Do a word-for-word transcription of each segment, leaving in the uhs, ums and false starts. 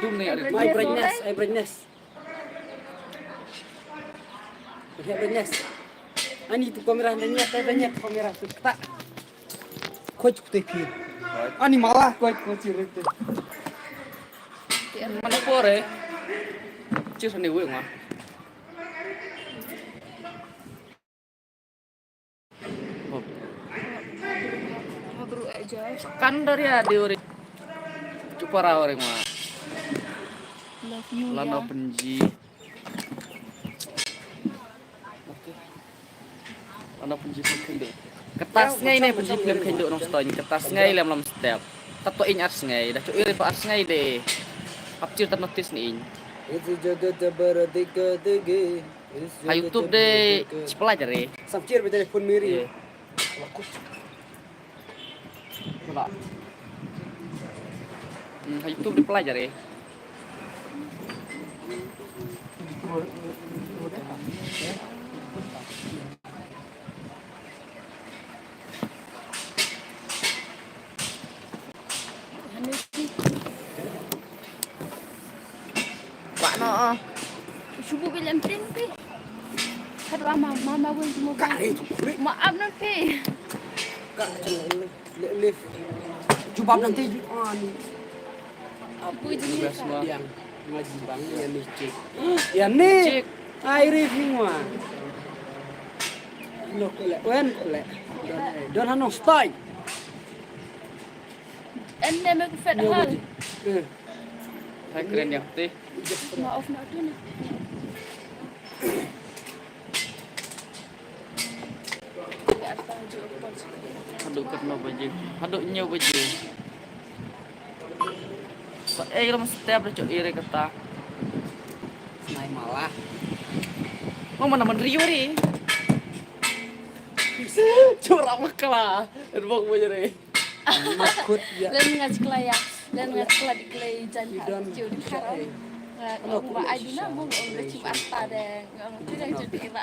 Zoom ne, ada. Ai brightness, ai brightness. Ai brightness. Ani tu kamera, hynda ñiat, hynda ñiat kamera tu. Tak. Koj kute ki. Ani malah koj koj sirip tu. Mana pore? Cis ani wei ma. Kan dari ade ore. Cupara ore ma. Love you. Lana ya. Pynji. Lana pynji pynkhyndew. Kata sngi ne pynji pynkhyndew nongstoiñ. Kata sngi lem lem step. Tato iñ ar sngi. Dah cuk iri pa ar sngi de. Apcir ta notice ni iñ. Isi jaga jabara dika digi. Ha YouTube de chipala jare. Samchir bete phone miri. Wala. Hmm, ha YouTube de pala jare. Pak no. Subuh bilang pin pi. Kata mama, mama pun semua. Maaf no pi. Lift. Jubab nanti. Apa jenis yang ngaji bang yang ni cik. Yang ni. Ai review ah. Lo kole, wen kole. Don hanong style. Ende me ku fet hal. Hai keren ya ti. Ma off na tu na. Haduh katno baje? Haduh ñiew baje. Sa ei ram step da cok ire kata. Snai malah. Mo mana man riu ri. Cura makla. Erbok baje ri. Makut ya. Len ngach kla ya. Len ngach kla di klai jan ha. Ciu di kharam. Ba ai duna mo ngong da cim asta de.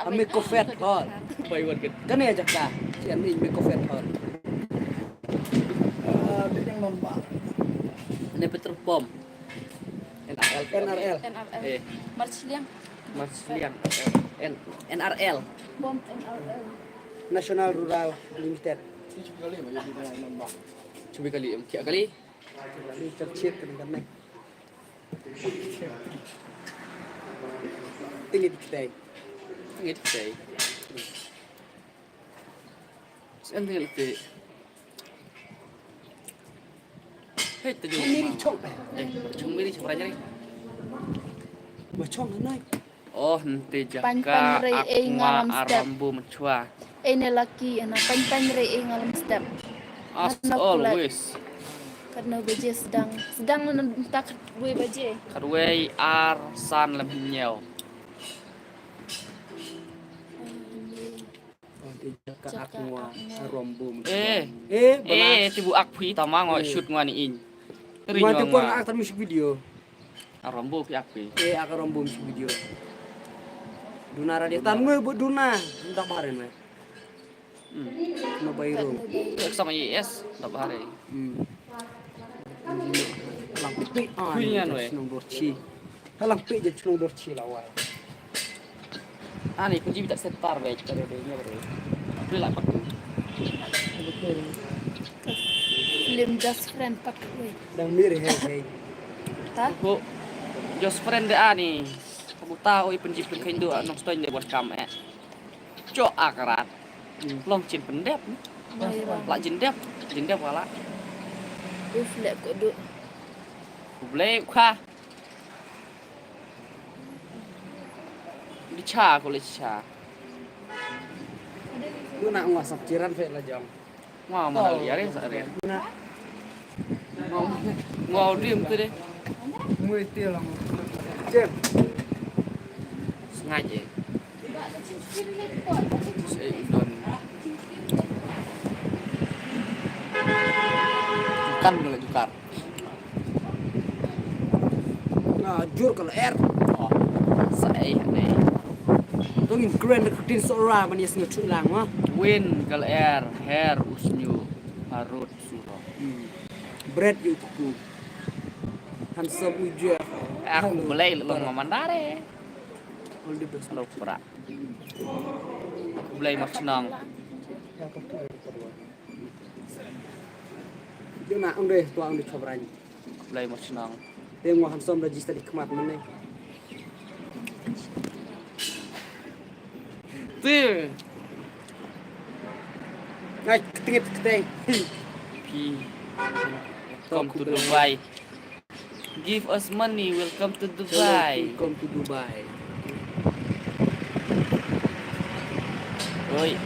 Ame kofet hol. Bai wan ket. Kane aja ka. Sian ni ame kofet hol. Ah, dia yang nombor. Ane petrol pom. N R L. N R L. N R L. Eh. March Liang. March Liang. N-, N R L. Pom N R L. National Rural Limited. Cuba kali, em, tiap kali. Ini tercip kena kena. Tinggi dikit. Tinggi dikit. Sen tinggi dikit. Hei, tu juga. Miri chong. Eh, chong miri chong rajari. Ba chong nai. Oh, nte jaka. Pan pan rei ei ngalam step. Arambu mechua. Ei ne laki ana pan pan rei ei ngalam step. As always. Katno baje sedang, sedang nang tak wei baje. Katwei ar san lem hynñiew. Nte jaka ak ngwa arambu mechua. Eh. Eh, eh, tibu ak phi tama ngwa shoot ngwa ni iñ. Ngwa tibu ak tam music video. Arambu phi ak phi. Eh, ak arambu music video. Duna radio tan ngwe bu duna. Nda bare me. Hmm. No bai ro. Ek sama yes, nda bare. Hmm. Lang pi ah. Kuya no eh. Nong dorchi. Halang pi je chnong dorchi lawai. Ani kunji bita setar bai kare de nya bai. Beli lah pakai. Film Just Friend pakai. Dang mir he he. Ha? Ko Just Friend de ani. Kamu tahu i penji pen kendo nong stoin de buat kam eh. Cok akarat. Long chin pendep. Lah jendep, jendep wala. Uf lek ko duk. Blek kha. Di cha ko le cha. Lu nak ngwa sap jiran fe la jong. Ngwa mana liar sa re. Ngwa, ngwa dim tu de. Ngwa ti lang. Jem. Sengaja. Sei don. Kan kalau jukar. Nga jur ka lyer. Sa ei hangne. To ngin kren da ka ktien Sohra ban ïa sngewthuh lang ma. Win ka lyer, her u sniew, harud surok. Hmm. Bret ïa u kpu. Handsome u Jeff. Aku belai long ma mandare. All the best. Lo pra. Belai mak senang. Jona ong deh, tuang deh khobran. Belai mak senang. Teng wa handsome register di khmat mane. Te. Ngai ketingit keteng. Pi. Welcome to Dubai. Give us money, welcome to Dubai. Welcome to Dubai. Oi.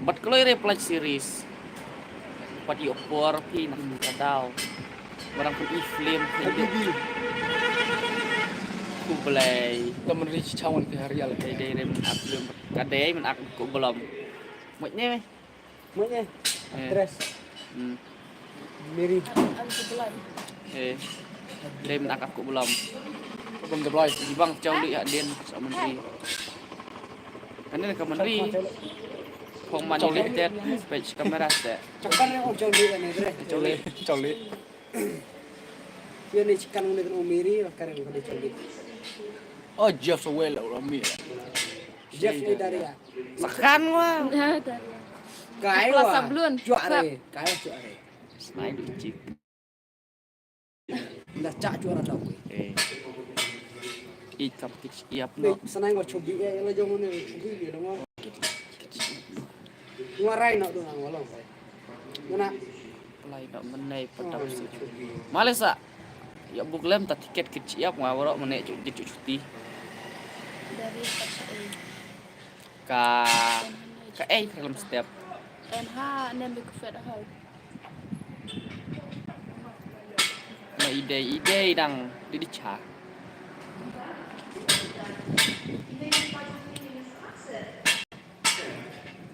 Bat kloi re Pledge Series. Pat ïoh por phi na ka daw. Barang phi i film phi i. Habibi. Khublei. Ka man ri chawan phi hari ala. Dei dei re men ak film. Ka dei men ak ku belum. Mut ne. Mut ne. Eh. Actress. Hmm. Mary. Eh. Dei men ak ku belum. Belum deploy. Di bang chau li ya den sa man ri. Kan ne ka man ri. Phong man ri tet page camera se. Chakar ne ong chau li ne dre. Chau li. Chau li. Yo ne chikan ne kan ong Mary, kare kan chau li. Oh, Jeff Sawel la mi. Jeff ni dari ya. Sakan wa. Kai wa. Sablon. Juare. Kai juare. Smai du chik. Nda cha juara dau. Eh. I kam kich iap no. Sanai wa chobi ya la jong ne chobi ya dong. Ngarai no dong wa long. Mana? Lai no menai padam si. Malesa. Ya buk lem ta tiket kich iap wa waro mene chu di chu chuti. Dari kata eh. Ka ka ei ka lem step. En ha nem bi kufet ha. Ma idei idei dang di di cha.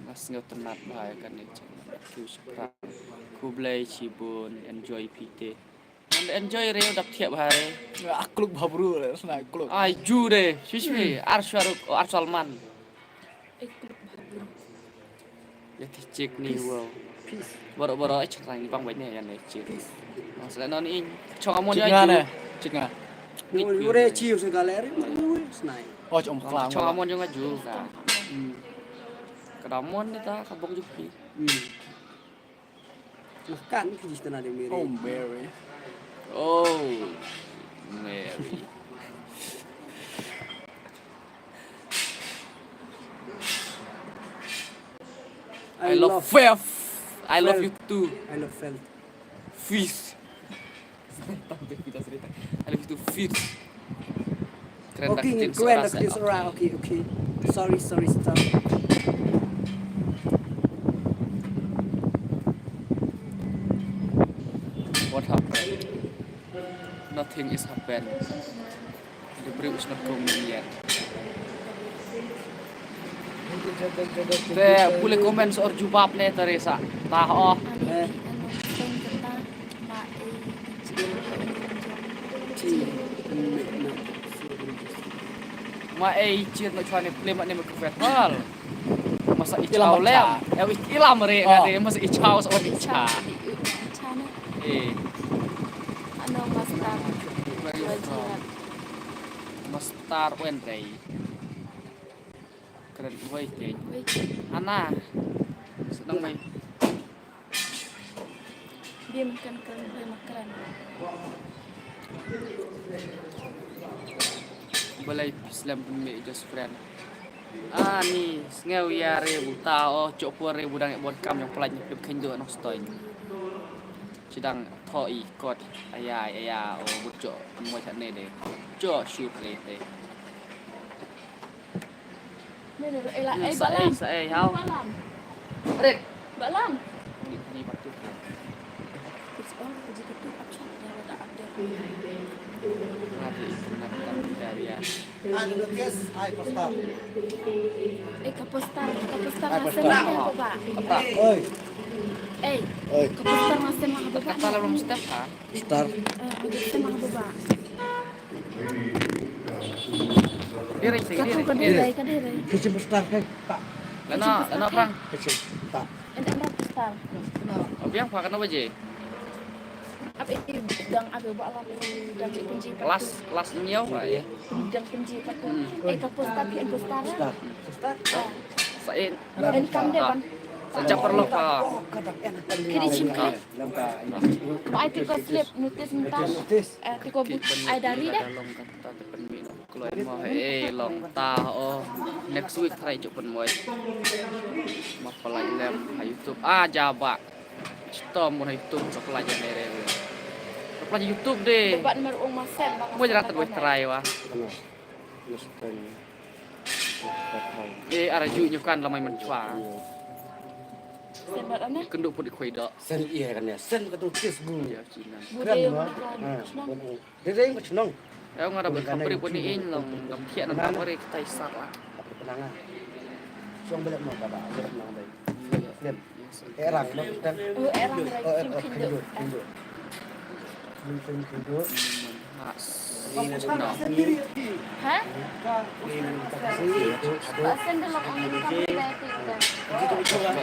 Mas ngau tenat bahai kan ni cha. Khublei chibun enjoy pite. Enjoy re dap thiap hari. Akluk babru re sna akluk. Ai ju de shismi ar sharuk o ar salman. Ya ti chik ni wow. Baro baro eh chang ni bang baik ni ya ni chik. Masalah non in chong amon ya ju. Chik nga. Ure chiu se galeri ure snai. Oh chong klang. Chong amon jong aju ka. Ka damon ni ta ka bong ju pi. Kan ki jis tana de Mary. Oh Mary. Oh Mary. I love Fef. I love you too. I love Fel. Fish. I love you too, Fish. Keren dah. Okay, keren dah. Okay, okay. Sorry, sorry, sorry. What happened? Nothing is happened. The brew is not coming yet. Te pule comment sor jubab ne tare sa. Ta oh. Ma ei chir no chwane pule ma ne ma kufet hal. Masa i chaw lem. Ya i lam re nga de masa i chaw sa i cha. Eh. Ano master. Master wen rei. Keren wei ke. Ana. Sedang mai. Dia makan keren, dia makan. Balai slem pun me just friend. Ani sngew ya re buta o chok por re budang e bot kam yang pelaj ni pip khen do nok stoin. Sidang tho i kot aya aya o but chok mo chat ne de. Chok shoot re te. Ni ni eh la eh balam. Sa eh hau. Balam. Red. Balam. Ni ni batu. Mati internet dari ya. Ai postar. Eh ka postar, ka postar na sema ha baba. Oi. Eh. Oi. Ka postar na sema ha baba. Kata la belum step ha. Star. Eh, sema ha baba. Dire, dire. Ka dire, ka dire. Kecil postar kai. Lana, lana bang. Kecil. Tak. Ada postar. Abiang pa kana baje. Dang ada ba la dang pynji. Last last nyaw. Dang pynji. Eh, ka poster pi en poster. Sa in. En kam de ban. Sa chapar lo ka. Kiri chim kiri. Ba ai ti ko slip notice mynta. Eh, ti ko but ai dari de. Kloi mo he long ta o. Next week try ju pynmoi. Ma pynlait lem ha YouTube. Ah, jaba. Stom mo ha YouTube, sa pynlait ne re. Sa pynlait YouTube de. Bat mar ong ma sen. Mo jara ta wei try wa. Eh, ara ju nyu kan lamai menchwa. Sen bat ane. Kendu put di khuai dok. Sen iya kan ya. Sen ka tu kis bu. Ya, Cina. Bude kan, ma? Ha. Dede ing ka chnong. Ya, nga da ban kham bri puni ing long, ngam thiah nang bri ka tai sat lah. Apa penangan? Suang balik mo ka ba, balik nang bai. Film. Erang mo kita. Oh, erang rai. Oh, eh, oh, khindu, khindu. Khindu, khindu. Ha? Sendal long ong ka bai tu. Tok, tok, tok,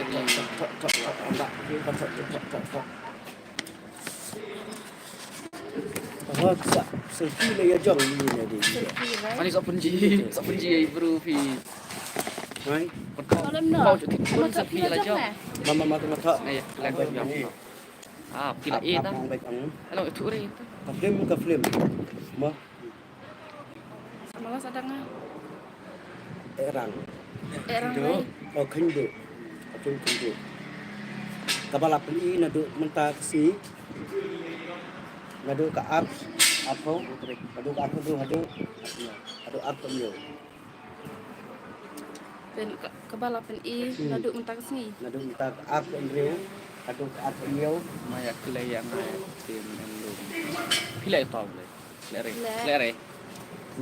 tok, tok, tok, tok. Aha, sa, selfie la ïa jong ni na di. Ani sa pynji, sa pynji ai bro phi. Hai. Kau ju kit pun selfie la jong. Mama mata mata. Ni, lek jong. Ah, phi la e ta. Hello, itu re. Ka film, ka film. Ma. Sa mala sa dang ah. Erang. Erang rai. Oh, kyndu. Ka film kyndu. Kaba la pyni naduh mynta ka sngi. Naduh ka ar, arphew, naduh ka arphew, naduh, naduh arphew hynñiew. Pyn, ka, kaba la pyni naduh mynta ka sngi. Naduh mynta ka arphew hynriew, naduh ka arphew hynñiew. Ma ïa kylli ïa nga ïa ka tim em lum. Phi la ïa tau le. Lere. Lere.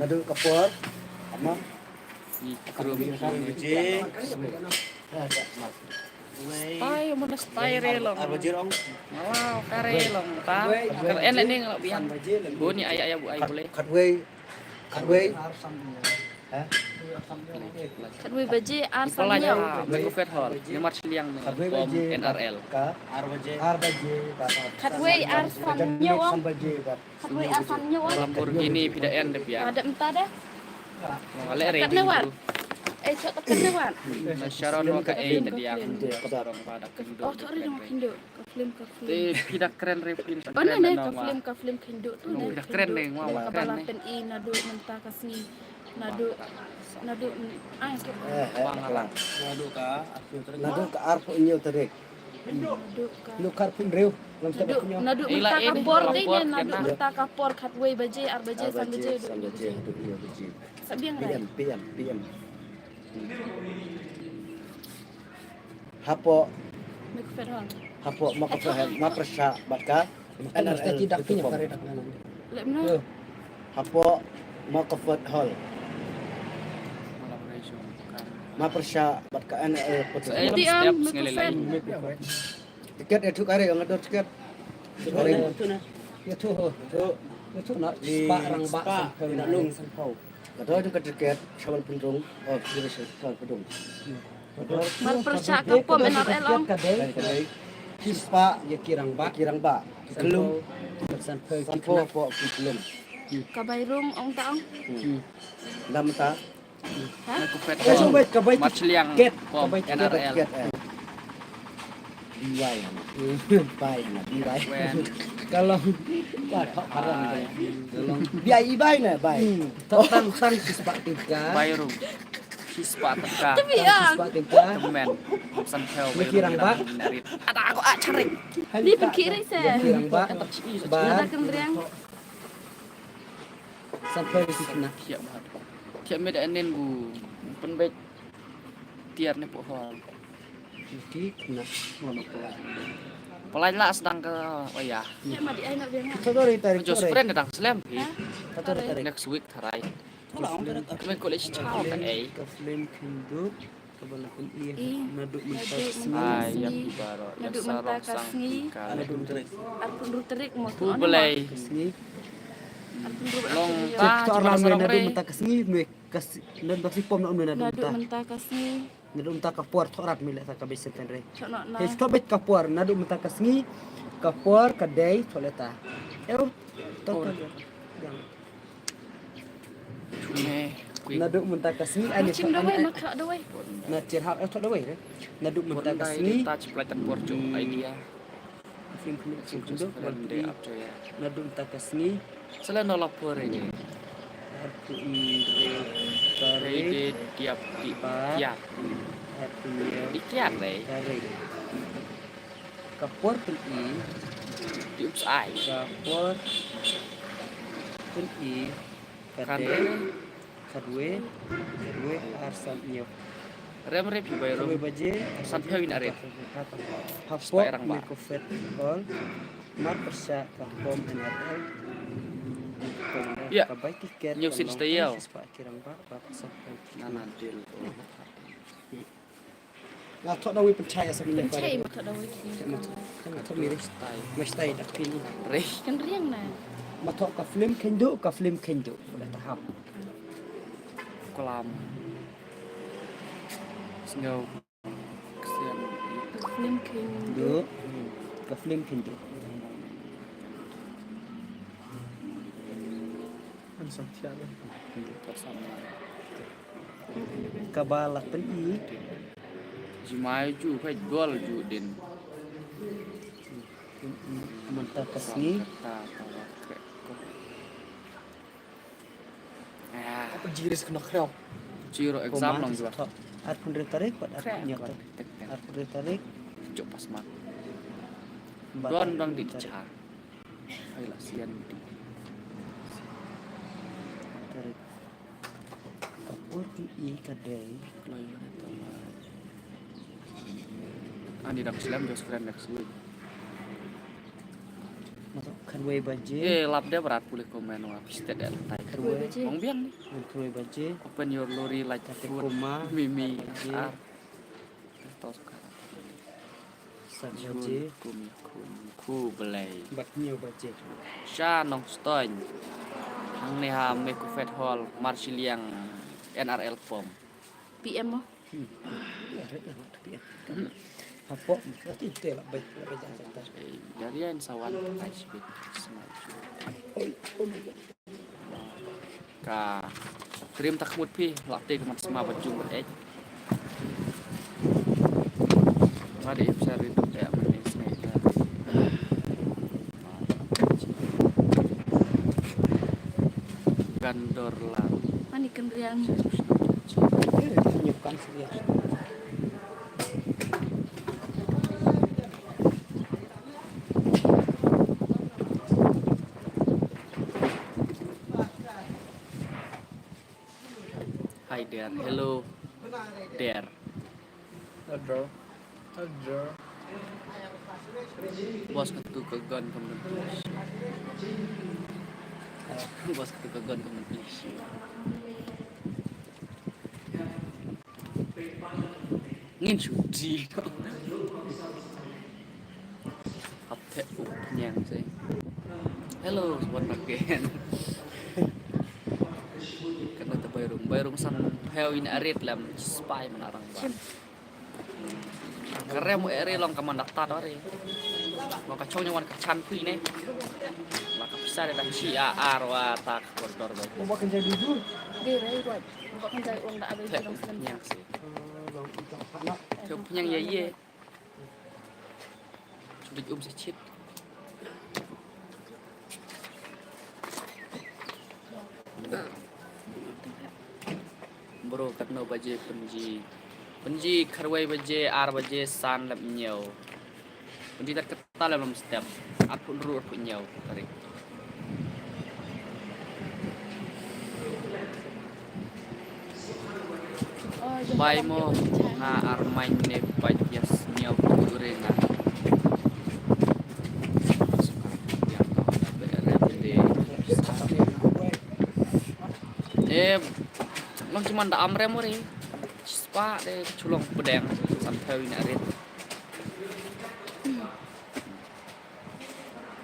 Naduh ka por. Ama. Ni krum. Stai mo na stai re long. Ar baje ong. Wow, ka re long ta. Kar en ni ngalo biang. Buni aya aya bu ai bule. Khatwei. Khatwei. Ha? Khatwei baje ar sam nyaw. Microfed Hall. Ni mar chiliang ni. Khatwei baje N R L. Ka ar baje. Ar baje. Khatwei ar sam nyaw. Sam baje. Khatwei ar sam nyaw. Lamborghini phi da en de pia. Ada mynta de. Wale re. Kat ne wat. Eh, chot kat ne wat. Na Sharon wa ka ei na diang. Sharon wa da kyndu. Oh, chot re dong kyndu. Ka film, ka film. Te phi da kren re phi. Oh, ne, ne, ka film, ka film kyndu tu ne. Phi da kren ne, wa, wa kren ne. Kaba la pyni naduh mynta ka sngi. Naduh, naduh, ah, skip. Eh, eh, lang. Naduh ka arphew hynñiew tarik. Naduh ka. Naduh ka arphew hynriew. Naduh, naduh mynta ka por te ne, naduh mynta ka por khatwei baje, ar baje, san baje, san baje, duh hynñiew baje. Sa biang rai. P M, P M, P M. Hapoh. Microfed Hall. Hapoh Microfed Hall. Ma pyrshah bad ka N R L. Lep na. Hapoh Microfed Hall. Ma pyrshah bad ka N R L. Tiket ïathuh kare, nga dor tiket. Kare. Ïathuh. Ïathuh na. Spah rangbah. Spah rangbah. Ka dor jong ka tiket, sha ban pynrung, oh, ka dor sha ban pynrung. Ban pyrshah ka pom N R L ong. Ka dei, ka dei. Ki spah ïa ki rangbah. Ki rangbah. Ki khlum. Sanphew, sanphew ki khlum. Ka bai rung ong ta ong. Hmm. Dam ta. Ha? Ka bai, ka bai tiket. Ka bai tiket. N R L. B Y na. B Y na, B Y. Ka long. Ka long. B Y, E Y na, B Y. Hmm. Tang, tang, tang, shi spah tyngka. Bai rung. Shi spah tyngka. Tang, shi spah tyngka. Kmen. San phew. Ïa ki rangbah. Ada aku ah charing. Ni perkiri se. Ïa ki rangbah. Ba. Ada kendriang. San phew ki khynnah. Thiah bad. Thiah met anen gu pynbeit tiar ne poh hall. Ki khynnah. Pynlait la sdang ka waya. Ka tori tarik. Just friend dang slem. Ka tori tarik. Next week tharai. Kmen ko le shi chao kan ei. Ka film kyndu. Kaba la pyni naduh mynta ka sngi. Naduh mynta ka sngi. Naduh mynta ka sngi. Arphew hynriew tarik mo. Arphew hynriew tarik. Long ta. Naduh mynta ka sngi me ka. Naduh mynta ka sngi. Naduh mynta ka por thorat me le ta ka besen tan re. He stop bit ka por naduh mynta ka sngi. Ka por ka dei, thoh leta. Ew, to, to. Naduh mynta ka sngi, ani, Chin dawai, ma kha dawai. Na chir hap, eh, thoh dawai re. Naduh mynta ka sngi. Touch play tan por chu idea. Ka film khynduk, film khynduk, wal phi. Naduh mynta ka sngi. Sala no la por re. Arphew hynriew tarik. Re de tiap, tiap. Arphew hynriew. Di tiap re. Tarik. Ka por pyni. Di ups ai. Ka por pyni. Ka dei. Khatwei, khatwei, ar san hynñiew. Rem re phi bai rum. Khatwei baje, sanphew hynñiew rit. Hapoh Microfed Hall, mar pyrshah ka form N R L. Ya. Ka bai tiket, hynñiew sien sha taïew. Ki rangbah ba ka sanphew. Na na deal. Nga thoh da wei pynchai asa. Pynchai ma thoh da wei. Ma thoh, ma thoh mi re. Ma stai da pin. Re. Kan riang na. Ma thoh ka film kyndu, ka film kyndu. Udah tahap. Kolam. Sngau. Kesian. Ka film kyndu. Ka film kyndu. An sam thiah. Kaba la pyni. Jimai ju, kai dual ju din. Mynta ka sngi. Apa jiris kena khrew. Zero exam long ju. Arphew hynriew tarik, bad arphew hynñiew tarik. Arphew hynriew tarik. Cuk pas mak. Don dang di cha. Ai la sian di. Tarik. Ka por pyni ka dei. Ani dak slem just friend next week. Matok khatwei baje. Eh, lap de brat pule komen wa. Pistet de tai. Khatwei baje. Wong biang ni. Khatwei baje. Open your lorry like food. Mimi. Tos ka. San baje. Kum kum ku belai. Bat hynñiew baje. Sha Nongstoiñ. Hangne ha Microfed Hall, Marshilliang, N R L pom. P M mo? Hmm. Hapoh, mesti te lah baik, lah baik. Eh, dari yang sawan, kai sibit. Oi, oh my God. Ka trim tak mut phi, la te ka mat sma ba jung ba ek. Ba de ip sar rindu te aman ne snai ta. Gandor la. Ani kan riang. Eh, nyukan sih ya. Hi there. Hello there. Hello. Hello. Boss, katu ka gun ka man. Boss, katu ka gun ka man. Ngin shu di. Hap te u pniang se. Hello, one again. Kan kata Bairung, Bairung san phew in arit lam spy mana orang ba. Kare mo ere long ka man dakta dore. Mo ka chong nyawan ka chan pui ne. Ma ka pisa de dang chi a ar wa ta ka kordor ba. Mo ba kan jai dujur. Di rai wa. Mo ba kan jai ong da abai. Te long sen. Pniang se. Te pniang ye ye. Sudah um sechit. Bro, katno baje pynji? Pynji kharwei baje, ar baje, san lem nyeu. Pynji tat kata lem lem step. Arphew hynriew, arphew hynñiew tarik. Bai mo nga armaiñ ne pait ïa sñiaw tu re nga. Eh, long chiman da am re mo re. Chispa de chulong pdeng san phew ina rit.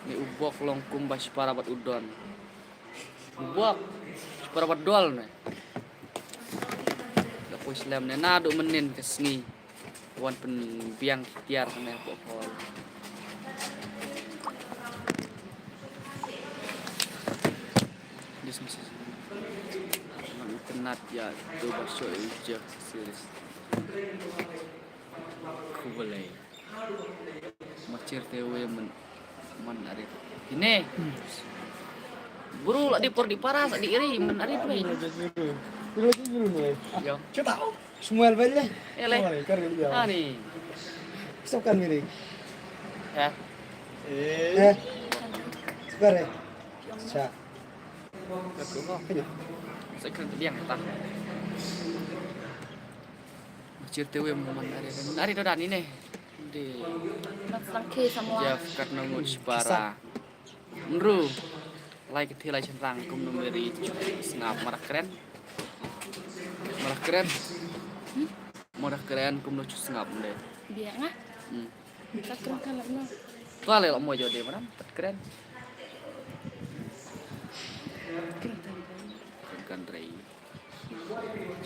Ni u bok long kum ba shipara bad u don. Bok, para wat dol ne. Da poi slem ne, naduh mynnin ka sngi. Wan pynbiang ki tiar ne hapoh hall. Nat ya tu ba show i je series. Khublei. Machir te we man man are. Ine. Buru la di por di paras di iri man are tu. Yo. Samuel bele. Ele. Ani. Sokan miri. Ya. Eh. Sukar eh. Sa. Sa kren pediang ta. Machir te we man are. Are to dan ine. Di. Mat sangke sama. Ya kat nangut separa. Nru. Lai kiti lai centang kum numeri sngap marah keren. Marah keren. Marah keren kum nu sngap de. Biang ah. Hmm. Ka kren ka lak no. Ka le lak mo jode manam kat kren. Kan rei.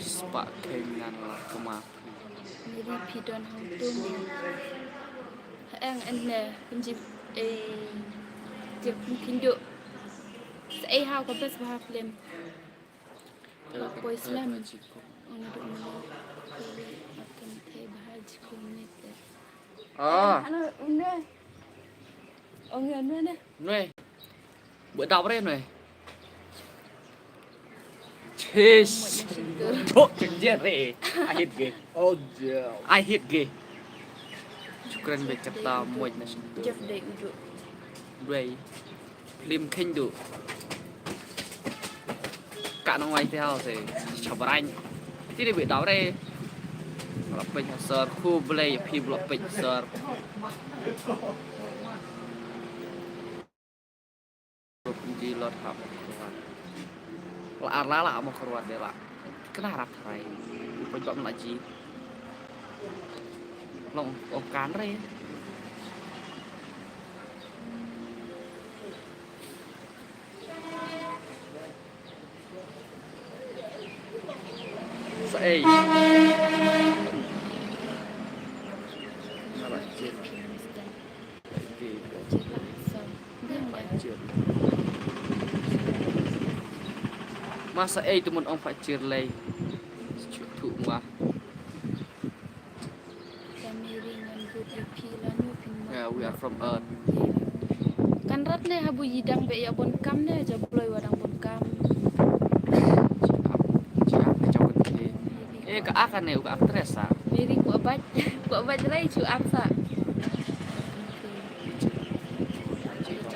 Spak keng ngan la kema. Miri pidon hang tum. Eng enne penjip eh jip kindu. Sa eh hau ka bes bahar film. Lak poi slam. Ona duk mala. Akan te bahar jikum ni te. Ah. Ano, une. Ong ya, une, une. Nwe. Buat dap re nwe. Chis. Bro, kejer re. I hate gay. Oh, yeah. I hate gay. Shukran be kata moj na shin. Jeff dei ujuk. Dwei. Lim khein du. Ka nong wai te hau se. Chabrang. Ti de be dau re. Bla pej sir khu blei phi bla pej sir. Ji lot hap. La ar la la mo kruat de la. Kena rat rai. Pej bak la ji. Long ong kan re. Sa ei. Masa ei tu mun ong pha chir lei. Chu tu ma. Family ngan good ïa phi lano phin mut. Yeah, we are from Earth. Kan rat ne habu yidang be ïa bon kam ne ja bloi wa dang bon kam. Jiap, jiap, jiap, jiap. Eh, ka ak ne, ka actress ah. Mary ku abat, ku abat rai chu ak sa.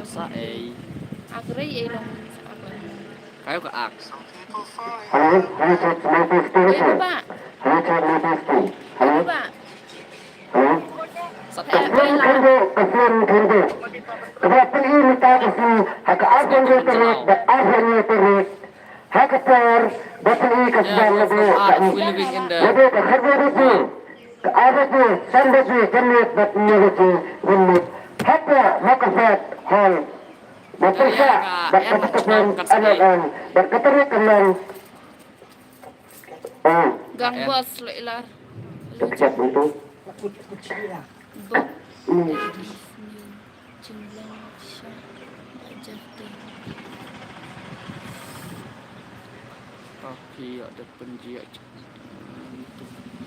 Sa ei. Ak rai ei long sa ak long. Kayo ka ak. Hello, hello, check, my test, test, test. Hello, check, my test, test. Hello? Hello? Ka film khyndiat, ka film khyndiat. Kaba pynlong mynta ka sngi, ha ka arphew hynñiew tarik, bad arphew hynñiew tarik. Ha ka por, ba pynlong ka sdang lade, ka i. Lade ka khatwei baje, ka ar baje, san baje, janmiet bad hynñiew baje, janmiet. Hapoh Microsoft Hall. Ba pyrshah bad ka pynpang, ka pynpang bad ka tarik ka long. Gang bos lo ilar. Bok. Jinglong sha jati. Tapi ada penjiak.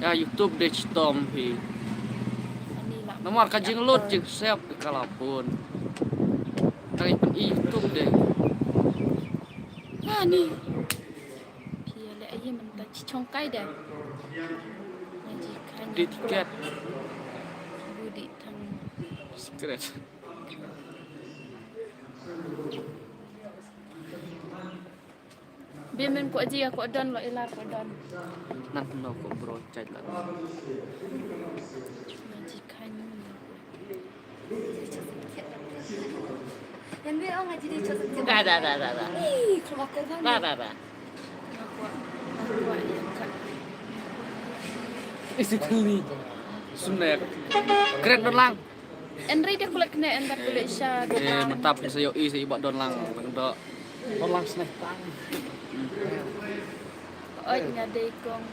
Ya, YouTube dei chitom hi. Namar ka jinglut jingsep ka la bun. Ka i pyn-i YouTube dei. Ani. Phi ïa leh aïu mynta chi chong kai da. Nga ji kai. Dei tiket. Bu dei tang. Secret. Bimen ko ji ko don lo ilar ko don. Nan no ko bro chai la. Ji khan. Yan be ong aji de chos. Da da da da da. Ih, ko ko don. Da da da. Is it really? Sumne. Kret don lang. Enri de kulek ne endar kulek sha. Eh, mantap sa yo i sa i ba don lang. Don lang sne. Oi nga dei kong.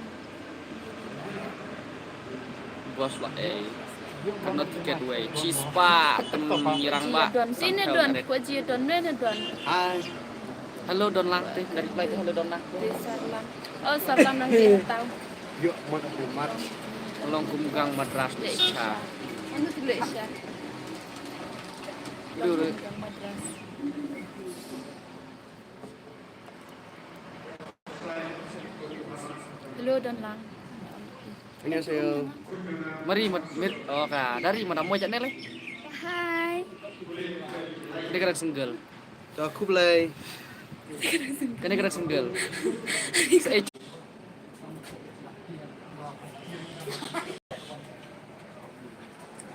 Bos ba ei. Kano tiket wei. Cheese pa. Tem nyerang ba. Sini don. Ko ji don ne don. Hai. Hello Don Lang te, da reply te hello Don Lang. Te Sarlam. Oh, Sarlam nang te tau. Yo, mat aku mat. Long kum gang Madras Lake Isha. Anu tu Lake Isha. Dulu. Gang Madras. Hello Don Lang. Annyeonghaseyo. Mari mat mit, oh ka dari mana mo jane le. Hai. Dia kena single. Dah aku belai. Kena kena single. Saya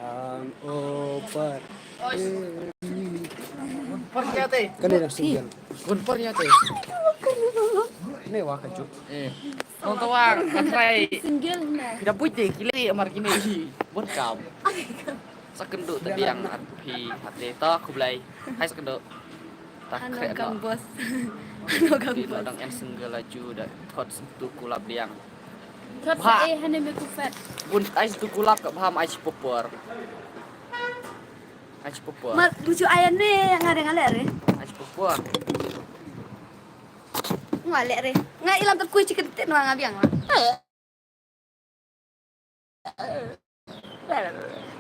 Hangover. Kan dia dah single. Kun por ya te. Ni wah kaju. Eh. Nong tawang antrai. Single na. Pida buit de kile amar kine hi. Bon kam. Sa kynduh ta biang at phi hate ta khublei. Hai sa kynduh. Ta khreh no. Bos. Hano kang bos. Dang en single laju da thot sentu kulap liang. Thot sa eh hane me kufet. Bun ai sentu kulap ka bham ai sipopor. Ai sipopor. Mat bucu ayan ne nga dang ale re. Ai sipopor. Nga ale re. Nga ilam tep kui chicken tit nga biang.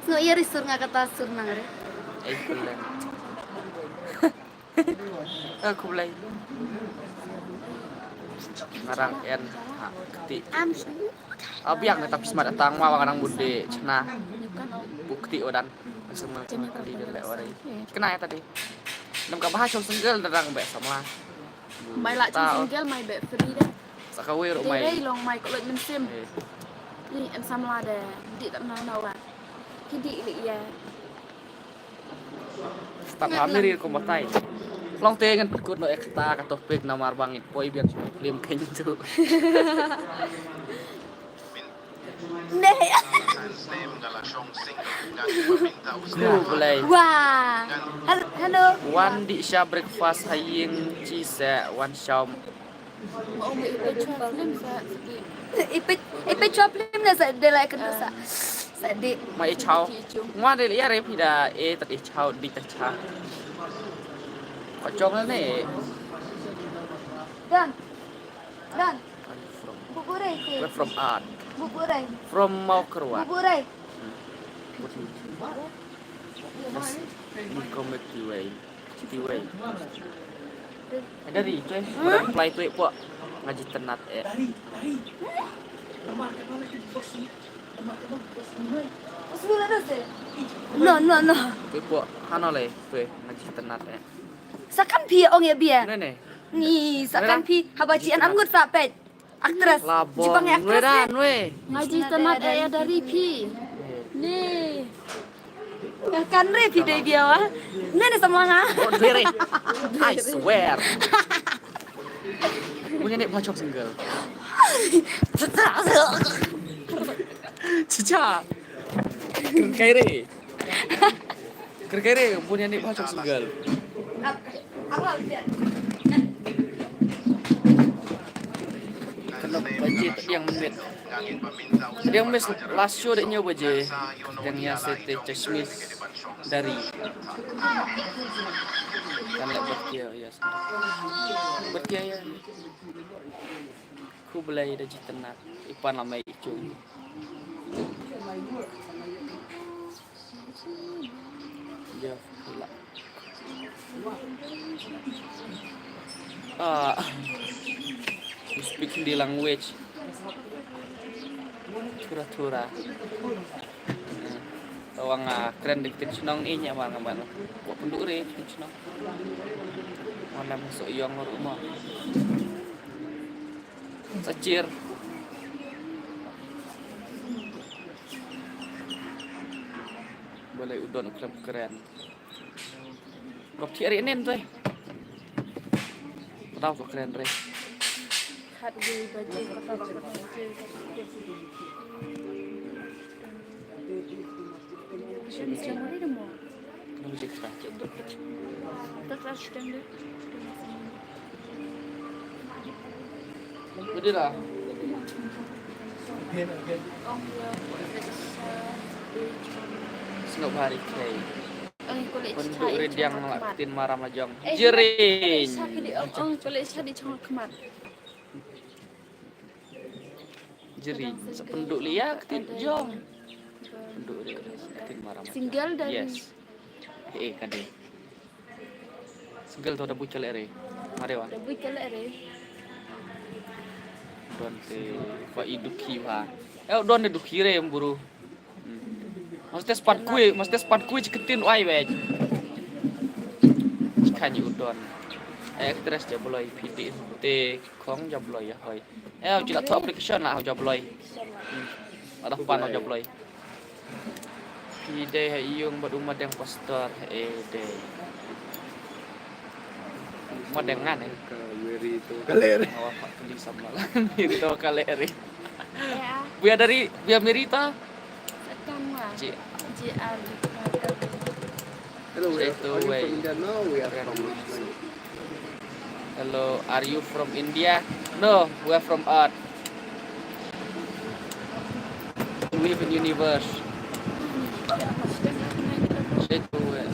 No iya ri sur nga kata sur nang re. Eh, kulen. Eh, khublei. Ngarang en ha kti. Am. Abiang kata pismat atang wa ngarang bude chna. Bukti odan. Sama sama kali de le ore. Kena ya tadi. Nam ka bahasa single darang be sama. Mai la chung single mai be free de. Sa kawei ruh mai. Dei long mai ko loj mynsiem. Ni em samla de. Di tak na na wa. Ki di li ya. Stap ha miri ko matai. Long te ngan kut no ekta ka topic namar bang poi biang film kein tu. Neh. Ku belai. Wah. Hel-, hello. Wan dih sha breakfast ha ïing chi seh wan sham. Ipe, ipe chwa film na sa de lai kan sa. Sa de. Ma i chau. Ngwa de ya re phi da e ta i chau di ta cha. Ko chong ne. Dan. Dan. Buburai te. We're from Art. Buburai. From Mawkyrwat. Buburai. Mas, ni komik tiwei. Tiwei. Ada ri, tu eh. Reply tu eh, puak. Ngaji tenat eh. No, no, no. Tu eh, puak. Hano le, tu eh. Ngaji tenat eh. Sakan phi ong ya bia. Ne, ne. Ni, sakan phi. Haba ji an am ngut sa pet. Actress. Labong. Jibang ya actress. Nwe da, nwe. Ngaji tenat eh ya dari phi. Ni. Kan re phi dei bia wa. Ni ni sama nga. Oh, dere. I swear. Punya ni pachok single. Cica. Kai re. Kere-kere bun ïa ni ba chong single. Kano baje tadiang mynmiet. Tadiang mynmiet last show de hynñiew baje. Tadiang ïa sete chashmis dari. Kan la berkia ïa. Berkia ïa. Khublei da jitynnat. Ipan la mei ichung. Jeff, pula. Ah, you speak Hindi language. Thura thura. Tawang ah, kren dik tin chnong ni nya mar ngaman. Ko pendu re tin chnong. Mana masuk yong rumah. Sa chier. Balei u don u khlem kren. Ngop thiah re nen tu eh. Tau ko kren re. Khat wei baje kata ba kata. Betul lah. Snow Party K. Pynduh ridiang la ktien maram la jong. Jering. Jering. Sa pynduh lia ktien jong. Pynduh lia ktien maram. Single dan. Yes. Eh, ka dei. Single to da buit ka leh re. Mare wa. Da buit ka leh re. Don te ba i dukhi wa. Eh, don te dukhi re em buru. Hmm. Mas te span kui, mas te span kui chi ktien wai wei. Chi kani u don. Eh, actress ja bloi phi dei te khong ja bloi ya hoi. Eh, u chi la thoh application la u ja bloi. Hmm. Ada pan u ja bloi. Phi dei ha ïung bad u Madeng Pastor, eh, dei. Madeng ngan, eh. Ka Mary to ka leh re. Ngawa pat kali sama la. Mary to ka leh re. Ya. Buya dari, buya Mary to. Setan lah. Ji. Ji al. Hello, we are, are you from India? No, we are from Hello, are you from India? No, we are from Earth. We live in universe. Say to, uh,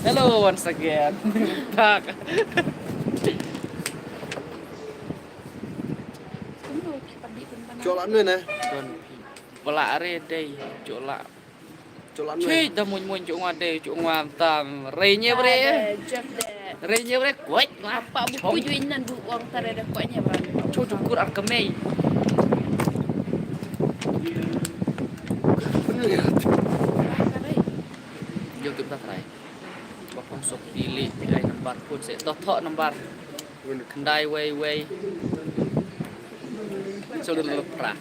hello once again. Tak. Chola nuna. Don. Pala are dei chola. Chei da muin muin, chei ngwa de, chei ngwa tam. Rei nye bre. Rei nye bre, kwek ngwa. Apa buku juin nan bu wang tare da kwek nye bre. Chei jukur ar kemei. Yo tip ta trai. Ba phone sok dili, dai number phone se. Toh thoh number. Khyndai wei wei. Chei da lok pra.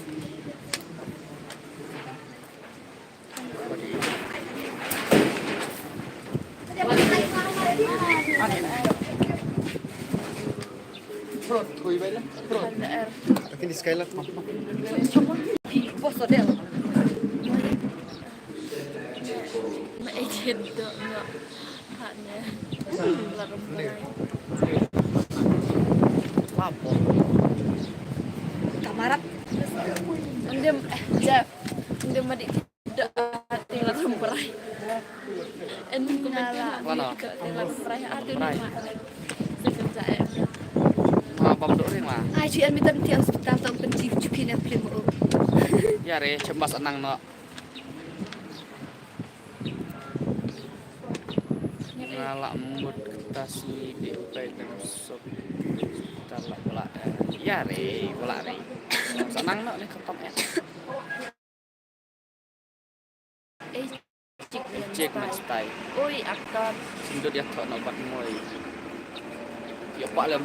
Kamarat. Ndem, eh, Jeff. Ndem madi. Da, ah, teng la remprai. En kum la. Lano? Teng la remprai. Ah, tu ni ma. Sekem sa em. Ma bam dok ring ma. Ai, chu en mitam tiang sekitar tong penji chuki na plim o. Ya re, chembas anang no. Nga la mut kertas ni di pai teng sok. Kita la bela. Ya re, bela re. Sanang no ni kertas ya. Eh, chik men stai. Oi, aktor. Sindut ya thok no bat moi. Ya pak lem.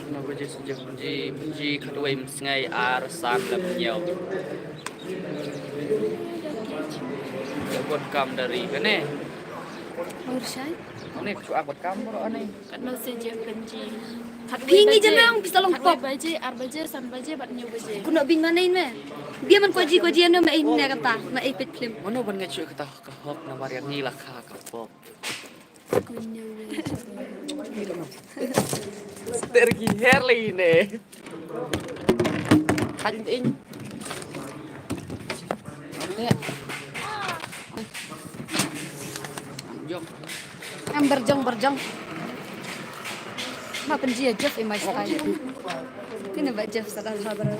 No baje sejak ji ji khatwei, sngai ar san lem nyau. Ya buat kam dari kane. Urshai. Ane ku ak buat kam bro ane. Katno se je penji. Phi ngi je nang pisa long pop. Baje, ar baje, san baje, bat nyu baje. Kuno bing mana in me? Dia man koji, koji anu me in ne kata, me ipit film. Mano ban ngai chu kata ka hok na mariang ngi la kha ka pop. Tergi her le ne. Kan ing. Jom. Em berjong, berjong. Ma penji ya Jeff in my style. Kini ba Jeff sadar sadar.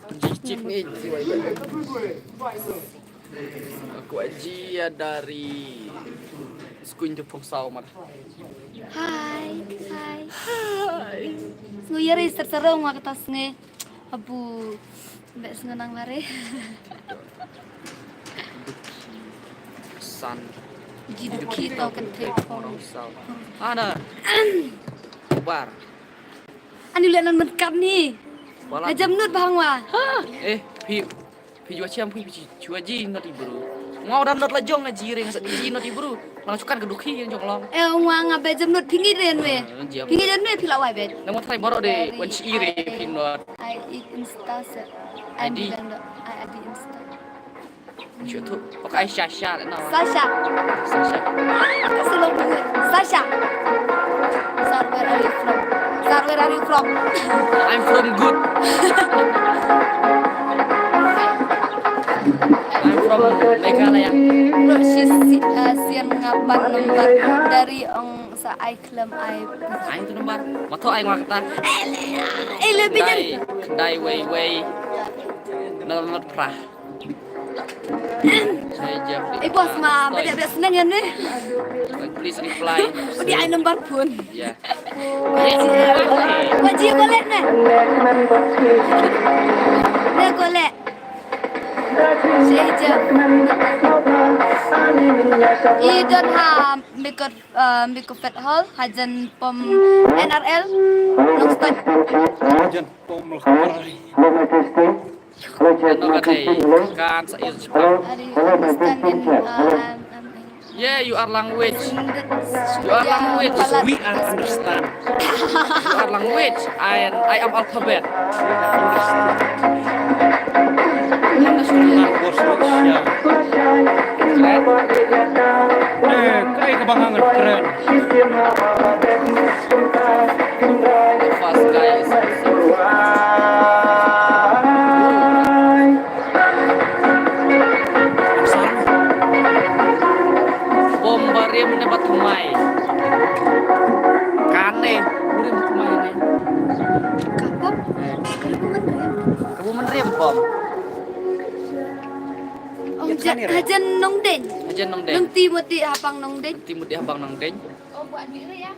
Penji chip ni. Aku Aji ya dari Skuin Jepung Sau mat. Hai, hai. Hai. Sngu yari sersero ngwa kata snge. Abu mbek sngu nang lare. San. Ji dukhi to kan thei pong. Ana. Bar. Ani le nan men kat ni. Wala. Ajam nut bahang wa. Eh, pi Phi ju wa chiam phi, phi ju wa ji not i bru. Ngau dan not la jong na ji ring sa ji not i bru. Lang chukan ka dukhi yang jong long. Eh, ngwa nga be jam not phi ngi den we. Phi ngi den we phi la wai be. Na mo trai baro de wan chi ire phi not. I eat insta se. I di. I di insta. Chu tu. Pakai Sasha le no. Sasha. Sasha. Sasha. Sir, where are you from? Sir, where are you from? I'm from good. I'm from Meghalaya. Bro, she's uh, Sian Ngapan number dari ong sa ai khlem ai. Ai tu number. Mato ai ngwa kata. Eh, le bidan. Dai, dai wei wei. Number pra. Hey, Jeff. Eh, bos, ma, beda beda seneng ya ni. Please reply. Di ai number phone. Yeah. Waji, waji, boleh ni. Ni boleh. Hey, Jeff. I don ha Miko, uh, Miko Fed Hall, hajan pom N R L, Nongstoiñ. Hajan pom Nongstoiñ. Ano ka te? Kan sa il chipang. Ari, understand in, uh, um, um, Yeah, you are language. You are language. We are understand. You are language. I, I am alphabet. Understand. Language, yeah. Eh, kai ka bangang keren. Fast guys. Bom barim ne ba thymmai. Kane, barim thymmai ne. Ka bom? Eh. Ka bom mynrim. Ka bom mynrim bom. Ong ja-, hajan Nongdeng. Hajan Nongdeng. Nong ti mut ti hapang Nongdeng. Ti mut ti hapang Nongdeng. Oh, buat diri ya.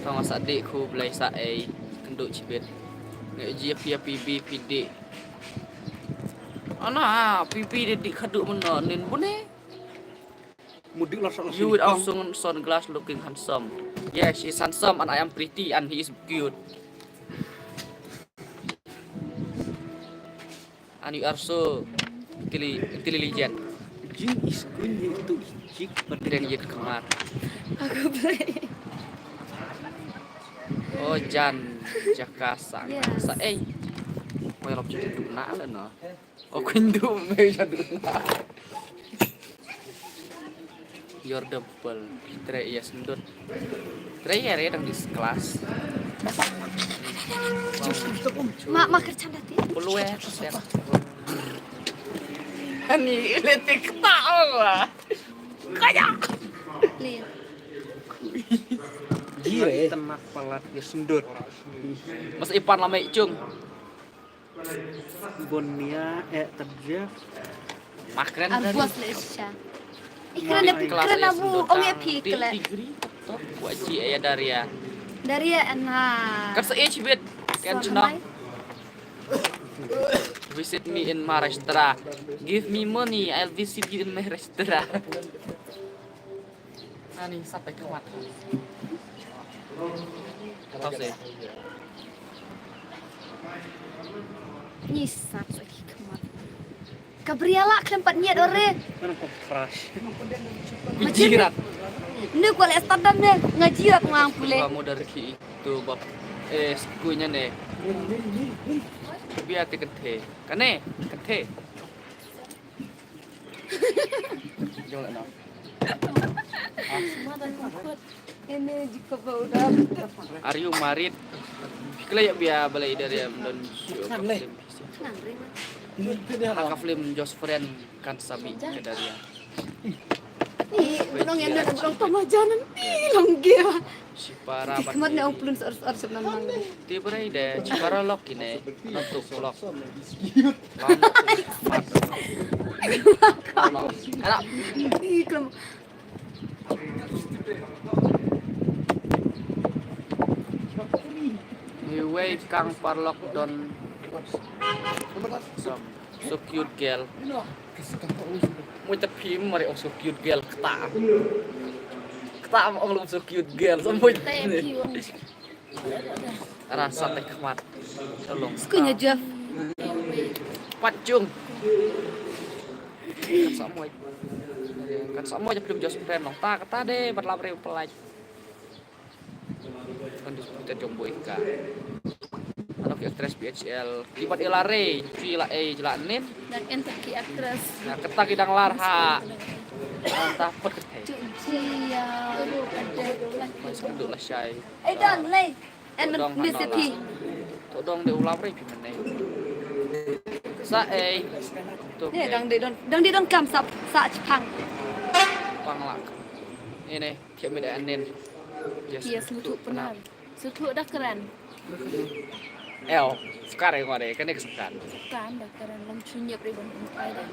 Tang sa dik khu blai sa ei kynduh chibit. Nge ji pia pibi pidi. Ana pibi de dik khadu mena nin bune. Mudik lah. You with our sun-, sunglass looking handsome. Yes, she's handsome and I am pretty and he is cute. And you are so intelli-, intelligent. Jing is going to jig. Then you come out. Aku play. Oh, jan jaka sa. Yes. Sa ei. Koi lop jadu na le no. Oh, kundu me jadu na. Your dimple. Tre iya sendut. Tre iya re dang dis kelas. Ma, ma kerchan dati. Pulwe. Ani le tik ta wa. Kaya. Lir. Iya. Tenak palat ya sendut. Mas Ipan lama icung. Bonia, eh, terjah. Makren dari. Abos le sha. Ikren, ikren abu ong ya phi kle. Degree, top, top, waji ya Daria. Daria and ha. Kan sa age bit. Kan chna. Visit me in Maharashtra. Give me money, I'll visit you in Maharashtra. Ani sap ai khmat. Kata se. Ni sap ai khmat. Gabriela khlem pat nyet ore. Mana kau crush? Jirat. Ni ko le standar ne ngajirat ngang pule. Ba modar ki itu bab eh skunya ne. Biar te kenthe. Kane kenthe. Jong le no. Are you married? Kle ya bia balai dari am don. Ka film Josh Friend kan sabi ke dari ya. Ni, bunong yang nak bunong pamajanan ni long dia. Chipara ban. Khmat ne ong plun sor sor sep nan mang. Ti berai de chipara lok kine. Natu lok. Ala. Ih, klam. Ni wei kang parlok don. Som. So cute girl. Mui ta phim mari ong so cute girl kta. Kta ong lo so cute girl. So mui. Thank you. Rasa te khmat. Tolong. Skunya Jeff. Pat chung. Kan sa mui. Kan sa mui je film Josh Friend long. Ta kata de bat lap re pelaj. Kan disputed jong boy ka. Ano ki actress B H L. Ki bat ila re. Ki la e jela nin. Dan enter ki actress. Na kata ki dang lar ha. Anta phot ka thei. Ju ji ya. Mai sum du la shai. Ai dang lei. En men mi se phi. To dong de u lam rei phi men nei. Sa ei. To. Ne dang de don, dang de don kam sa, sa chipang. Pang lak. Ini phi mi de anin. Yes, mutu penar. Suthu da kren. El, sekarang ngore kane ke sekarang. Kan da kren long chunyep ri ban kumpai da.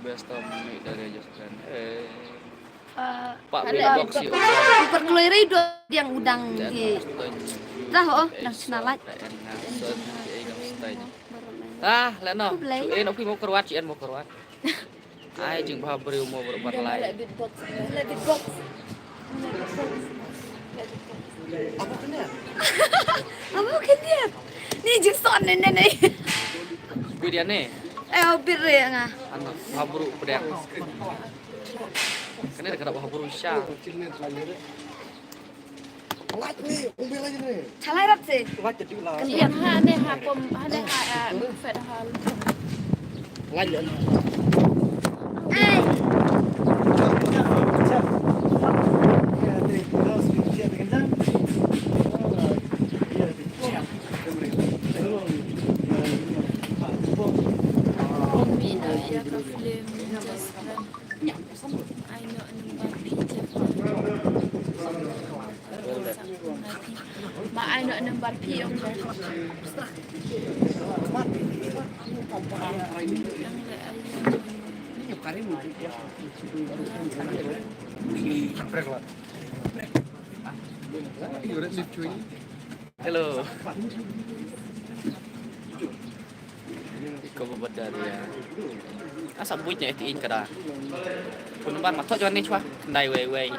Best of me dari aja sekarang. Eh. Pak beli box yuk. Uper kloi ri do yang udang di. Dah oh, dang chna lait. Ah, leno. Chuin opi mo kerwat, chuin mo kerwat. Ai jingbha briew mo bad lai. Let beatbox. Let beatbox. Apa kena? Apa kena? Ni jingson ni ni ni. Bid ïa ni. Eh, bid re nga. Ano, bha briew pdeng. Kena da ka bha briew sha. Chalai rap se. Kan ha ne ha pom ha ne ha, eh, fed hal. Ai. Pom mi da ïa ka film just run. Ai no number phi je. Ma ai no number phi ong. Hello. Iko ba badar ya. Asa buit nya iti in kada. Pun ban matok jwan ni chwa. Kendai wei wei.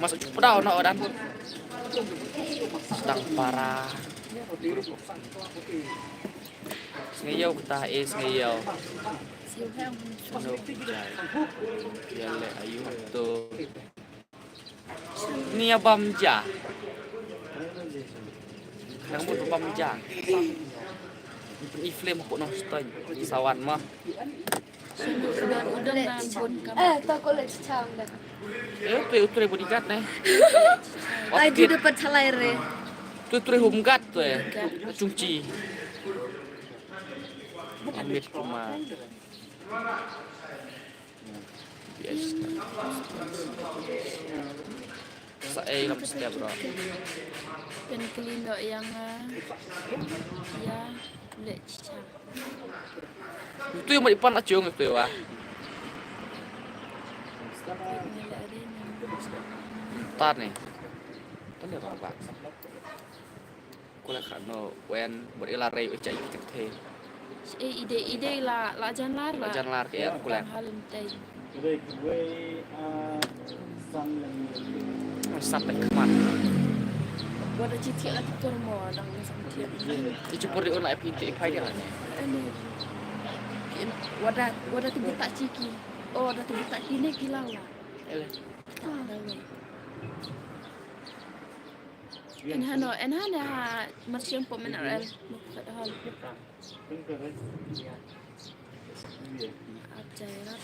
Masuk cup dau no dan. Sedang parah. Sngeyau kita eh sngeyau. Sngeyau. Ya le ayu tu. Nia bam ja. Nang mut bam ja. Ni film ko no stoi. Sawan ma. Eh, ta ko le chang da. Eh, tu utre bodyguard ne. Ai ju dapat chalai re. Tu utre home guard tu eh. Chungchi. Amit Kumar. Yes. Sa ei lam step ro. Pen kelin do yang, eh, ya le chicha. Tu yang mai pan achung tu wa. Tar ni. Tan ni ro ba. Kulek khano wen bad ila rei u chai ki te. E ide ide la la jan lar la. La jan lar ke ya kulek. Hal ntei. Sat te kman. Wada chi ti la ti tor mo dang ni sam ti. Ti chi por di on la pi ti pai dia ni. Wada wada ti buta chi ki. Oh, wada ti buta ki ne ki la la. Ele. Ah, da wei. En hano, en hano ha marsiang po men arel. Mukfet hal. Ap jai rap.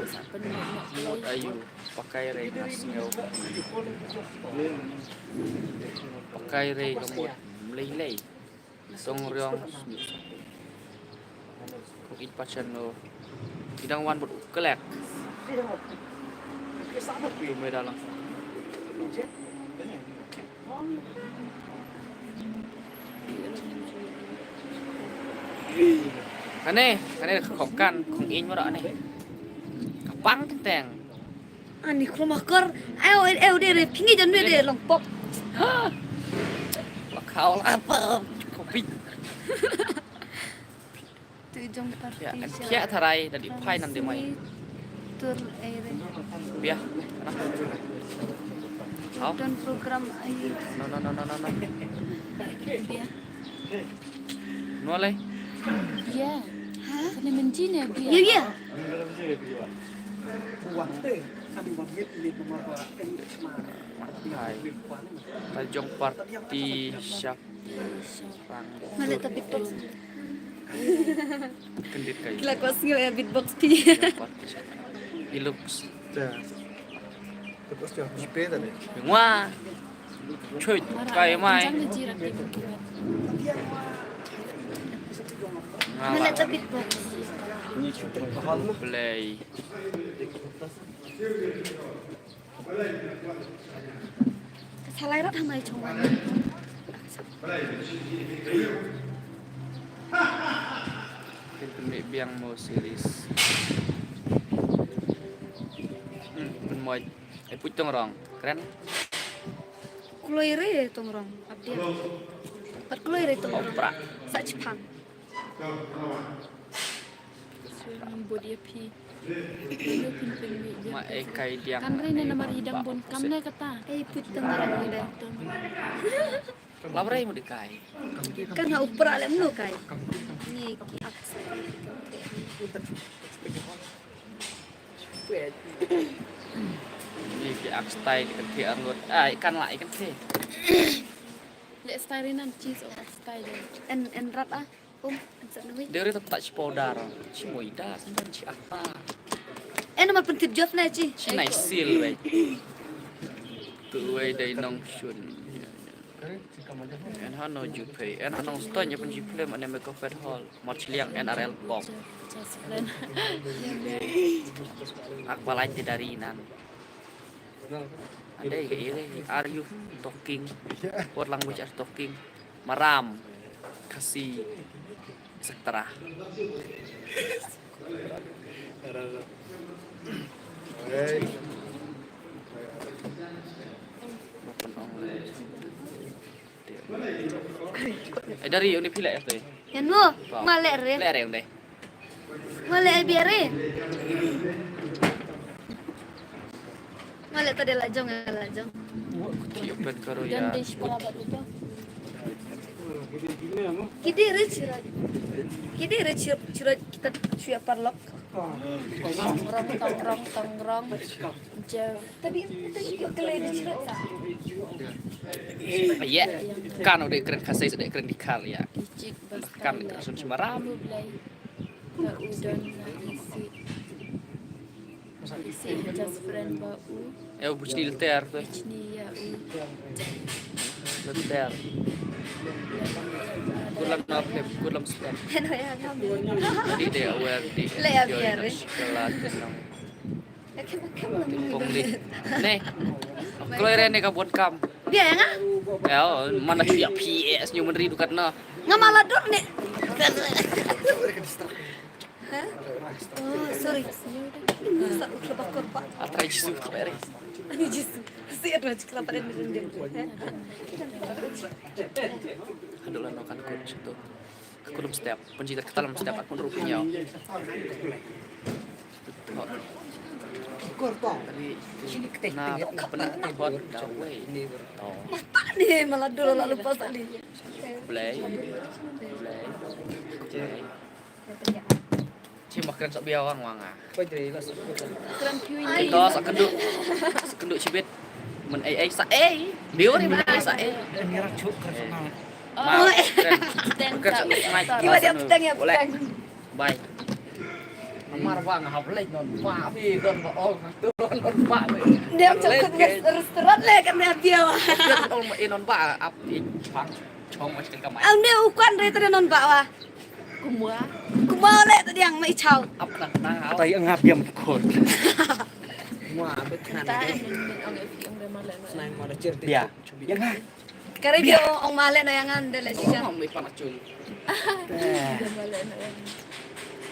Sa pen mo mo kloi. Ayu, pakai rei ngas ngeu. Pakai rei ngemut. Mlei lei. Song riong. Kong ij pachan no. Kidang wan bud u kelek. Tu me dalang. Kane, kane kong kan, kong ij mara ne. Kapang tenteng. Ani khlo makor. Ayo, ayo, de, de, pingi jan de, de, long pok. La khau la apa? Kopi. Tu jong party. Ya, kan kia tharai dan di pai nan de mai. Tur ai re. Bia. Hau. Don program ai. No, no, no, no, no, no. Bia. Nua lai. Bia. Ha? Kane menji ne bia. Ya, ya. Hai. Tajong party siap. Malik tapi tu. Kyndit kai. Ki la kwah sngew ïa beatbox phi. He looks. Te. Te pos te jipe ta ne. Ngwa. Choi kai mai. Jangan jirak di bukit. Mana ta beatbox? Play. Ka sa lai rat ha mai chong wan. Pynmih biang mo series. Hmm, pynmih. Ai puit tong rong. Kren. Kloi re tong rong. Abdia. Pat kloi re tong rong. Opera. Sa chipang. Swear ngam bud ïa phi. Ïa phi pynmih ïa phi. Ma e kai diang. Kan rei ne namar i dang bun kam ne kata. Ei put tang rang ne da. Lam rei mu de kai. Kan ha upra lem no kai. Ni ki ak. Ni ki ak style kan ki angut. Ai kan la i kan ki. Le style nan cheese o style. En en rat ah. Um, answer na wi. Deri tap tak powder. Chi moida sandan chi apa. Eh, nama pyntit job na chi. Chi nai sil wei. Tu wei dei nong shun. En ha no ju pei. En ha nong stone ya pun ji film ane me ko fed hall. Mar chi liang N R L pop. Ak balai ti dari nan. Ade ke ire, are you talking? What language are you talking? Maram, Khasi, et cetera. Eh, dari uni pilek ya, tu. Yan mo, ma leh re. Leh re, undi. Ma leh ai biar re. Ma leh tadi la jong, la jong. Ki open karo ya. Ki dei re chirot. Ki dei re chirot, chirot kita shu ïa paralok. Tong rong, tong rong, tong rong. Jeff. Tadi, tadi ïa kele di chirot sa. Ya. Kan udah keren kasih, udah keren di kar ya. Kan keren sun semaram. Ba u don na isi. Isi just friend ba u. Eh, u buchni lter tu. Buchni ya u. Lter. Kulam na pep, kulam step. Heno ya ngam. Di de aware di. Le ya biar eh. Sekolah tenang. Pong lit. Ne. Kloi re ne ka bot kam. Bia ya nga? Ya, mana chu ya P S nyu menri dukat na. Nga malador ne. Ha? Oh, sorry. Nga sa utla bakor pa. Atrai Jisu tu re. Ani Jisu. Si atrai Jisu la pa ni. Aduh lah no kan kut situ. Kulum step, penjilat kata lem step, aku rupiah. Tadi na penat hot dawai. Mata ni malador la lupa tadi. Play, play, play. Ci makan sok biawang wang ah. Kren piu ini. Ito sa kendu. Sa kendu cibit. Men ai ai sa ai. Biu ni men ai sa ai. Ni rak cuk kren sok nang. Oh, eh. Kren sok nang. Kiwa dia petang ya petang. Bye. Amar bang hap lek non ba bi don ba ong tu non ba. Dia cakap restoran le kan dia biawa. Ong non ba ap i chang chong mas kan kamai. Ang dia ukuan re tadi non ba wa. Kumwa. Kumwa le tadi ang mai chau. Ap nak na. Tai ang ap yam khot. Kumwa bet kan. Ta ni ong e pi ong re ma le. Snai ma da chir. Bia. Ya nga. Kare bia ong ma le na yang an de le sisa. Ong mai pa na chul.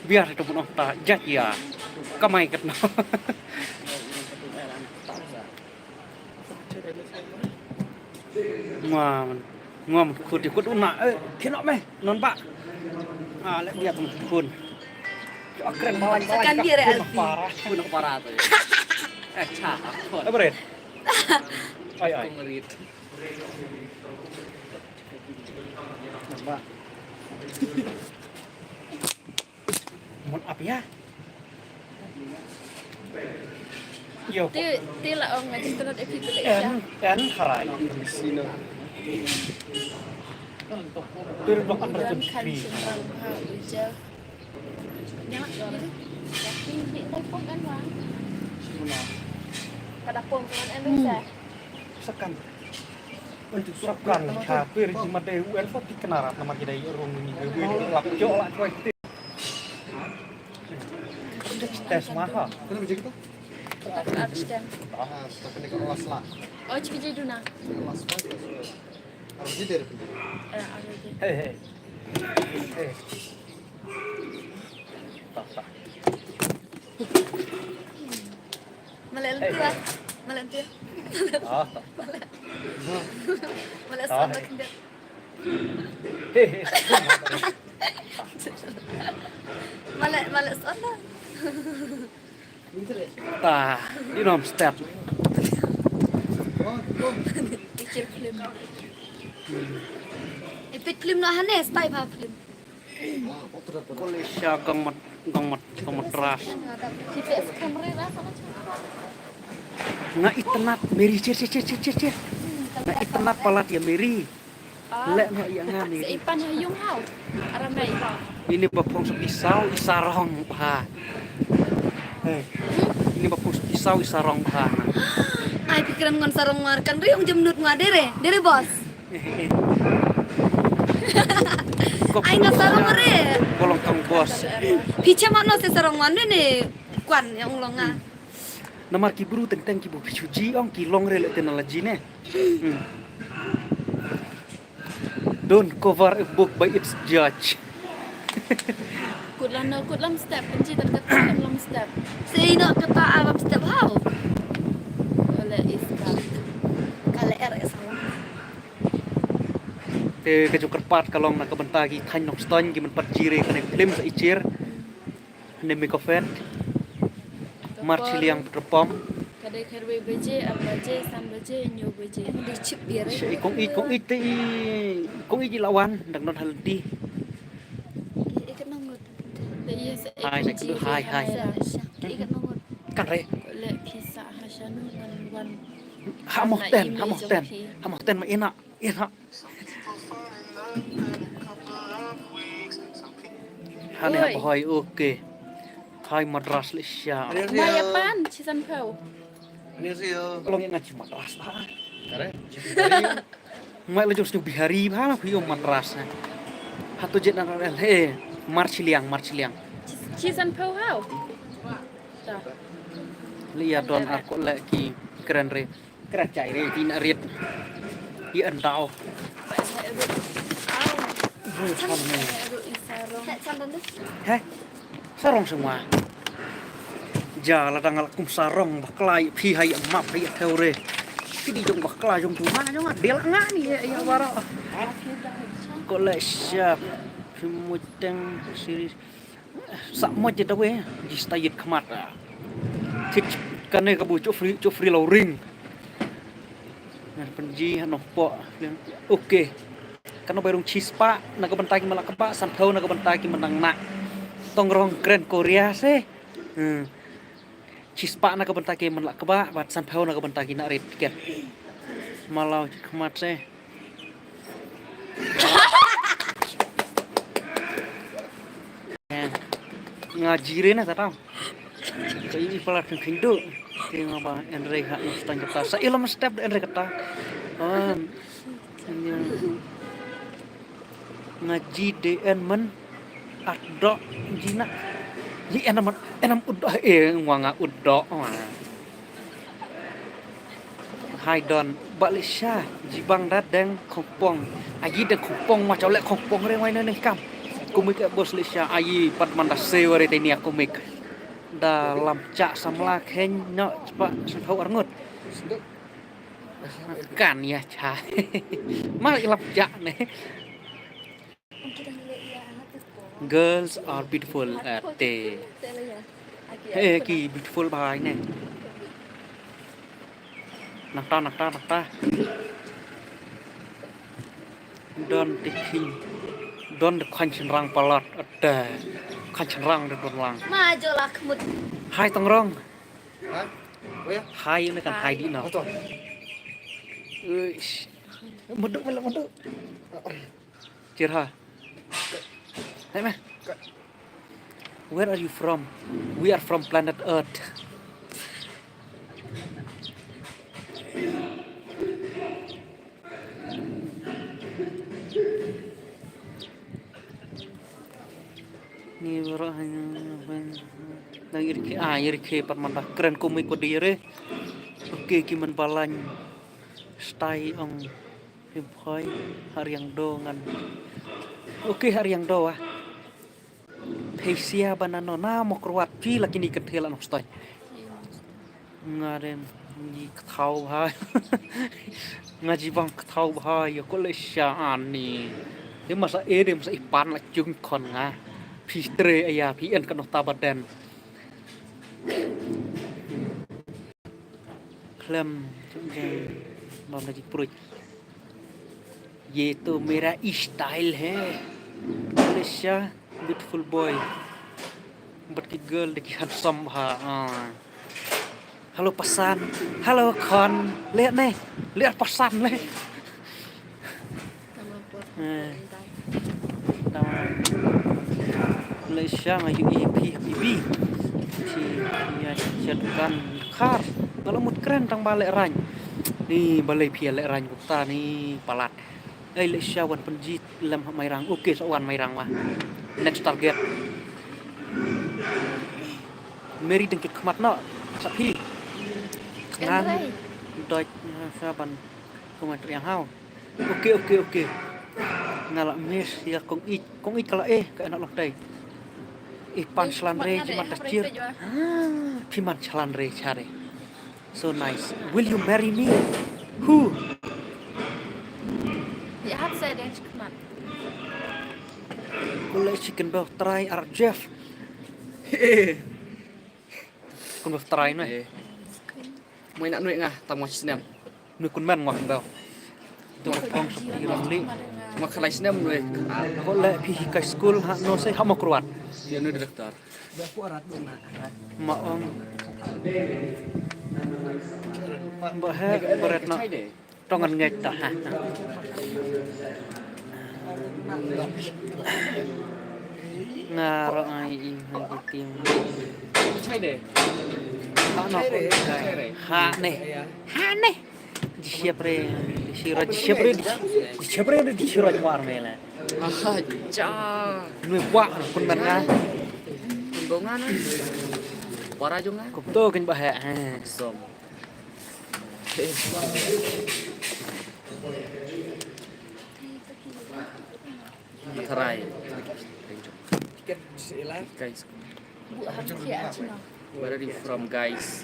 Bia re to pun ong ta jat ya. Kamai kat na. Ngam, ngam kut kut una eh kino me non ba. Ah, le dia tum kun. Kren malang malang. Kan dia re alfi. Para, kun para tu. Eh cha. Apa red? Ai ai. Kung rit. Ba. Mon ap ya. Yo. Ti ti la ong nga jin tnat epi tu le ya. En en kharai. Pyrblok under twenty-three. Ka da pom kan en sa. Sakan. Sakan cha pir ji mate u el fo ti knarat namar ki dei rung ni ke wi lap jo la choi ti. Test ma ha. Kenapa jadi gitu? Abstain. Ah, tapi ini kalau las lah. Oh, cik jadi duna. Las lah. Harus jadi dari. Eh, ada je. Hei, hei. Hei. Tak, tak. Malah lentir lah. Malah lentir. Ah, tak. Malah. Malah Ah, sama hei. Kendar. Hei, hei. Malah, malah sana. Ta, di nom step. Picture film. Epit film no hane, spy ba film. Kolisha gong mat, gong mat, gong mat ras. Kita sekamre rasa macam. Nga itynnat Mary, cher, cher, cher, cher, cher, cher. Nga itynnat palat ya Mary. Leh noh ïa nga Mary. Sa ipan ha yung hau. Aramai. Ini ba phong sa pisaw i sarong bha. Hei. Ini ba phong sa pisaw i sarong bha. Ai pikran ngon sarong mar kan riung jemnut nga dere. Dere boss. Ai nga sarong re. Bolong kang boss. Picha ma no se sarong wan ne ne. Kwan yang long nga. Namar ki bru teng teng ki bu pichu ji ong ki long re le tena la ji ne. Hmm. Don't cover a book by its judge. Kut lan no, kut lam step, kan ji tan kata lam step. Sei no kata alam step hau. Kale is kale. Kale er is alam. Te ka ju kyrpad ka long na ka bynta ki thaiñ Nongstoiñ ki man pat jire kane ka film sa i chir. Hynne mi ka fet. Mar chiliang petrol pump. Ka dei kharwei baje, ar baje, san baje, hynñiew baje. Dei chip biar. Shi kong i, kong i te i, kong i ji lawan dak not halti. Hai, hai, hai. Kan re. Le pisa ha shanu ngan wan. Ha moh ten, ha moh ten. Ha moh ten ma ina, ina. Hane ha Oi. Bohoi, okay. Hai Madras le sha. Ma ya pan, chisan pau. Long yang ngaji Madras ba. Kare? Mai le jong snu Bihari ba la phi Madras. Hatu jet na he, Marchiliang, Marchiliang. Chisan pau hau. Ta. Le ya don ar ko le ki kren re. Kren chai re ki na rit. Ïa an dau. He? Sarong semua. Ja la dang la kum sarong ba klai phi hai map hai thew re. Phi di jong ba klai jong tu ma jong de la nga ni ya wara. Ko le sha phi muteng series. Sa mo je dawe, ji sta yit khmat. Thik kane ka bu chufri, chufri lo ring. Ngan pynji hano po. Okay. Kano bai rung chispah na ka bynta ki man la kba, sanphew na ka bynta ki man dang nah. Tong rong kren Korea se. Hmm. Chispah na ka bynta ki man la kba, bad sanphew na ka bynta ki na rit tiket. Malau khmat se. Nga jire na ta tau. Ka i pala khing khing du. Ki nga ba en rei ha na stang kata. Sa ilom step en rei kata. Ah, nga ji de en man at do ji na. Ji en man en am ud do e nga nga ud do. Hai don ba le sha jibang da deng khongpong. Aji deng khongpong ma chau le khongpong re wai ne kam. Kumik e bos le sha aji pat man da se ware te nia kumik. Da lam cha samla khen no chpa sthau arngut. Kan ya cha. Ma lam cha ne. Girls are beautiful at the. Hey, ki beautiful bhai ne. Nakta, nakta, nakta. Don te khing. Don te khan chen rang palat at the. Khan chen rang de don lang. Ma jo la khmut. Hai tong rong. Hai. Hai ne kan hai di no. Uish. Muduk mala muduk. Chirha. Hey, man. Where are you from? We are from planet Earth. Ni baroh dang ïa rkhe, ah, ïa rkhe pat man da kren kumne ko dei re. Okay, ki man Balang. Stai ong Rim Phoi, ha Riang Do ngan. Okay, ha Riang Do ah. Phesia ba nano na Mawkyrwat phi la kini kynthei la nongstoiñ. Nga ren ngi kthaw bha. Nga jibang kthaw bha ïa ko Lesha ani. Ïa masa e de masa ipan la jung khon nga. Phi tre aya phi en kano ta ba den. Khlem jong jong bam da jingpruit. Ye to mera style hai. Lesha, beautiful boy. But ki girl de ki handsome bha. Ah. Hello Pasan. Hello Khon. Leh ne. Leh Pasan ne. Eh. Tama. Lesha nga ïohi phi habibi. Phi ïa sha dukan khar. Nga la mut kren tang ba Lehraiñ. Ni balei phi ïa Lehraiñ kumta ni palat. Ei Lesha wan pynjit lem ha Mairang. Okay sa wan Mairang wa. Next target. Mary dang kit khmat noh. Sa phi. Knan. Doi sa ban. Kumai triang hau. Okay, okay, okay. Nga la miss ïa kong ich, kong ich ka la eh ka na long tai. Ih pan slan re ji man ta chir. Ah, phi man slan re chare. So nice. Will you marry me? Who? Ïa hap sa dang chi khmat. Kule chicken bell try ar Jeff. Kun bell try no. Eh. Moi na nui nga tam ngwa snem. Nui kun men ngwa bell. Tu kong sa phi ram li. Ngwa khalai snem nui. Ko le phi hi kai school ha no se ha Mawkyrwat. Ïa nui director. Ma ong. Ba he baret na. Tong ngan ngeit ta ha. Nga ro ai i ha ki tim. Ha no ko kai. Ha ne. Ha ne. Di siap re. Di siraj siap re. Di siap re di siraj war me la. Aha cha. Nui wa kun ban nga. Kun bong nga na. Para jong nga. Kup to kin ba he. Som. Try. Guys. Where are you from, guys?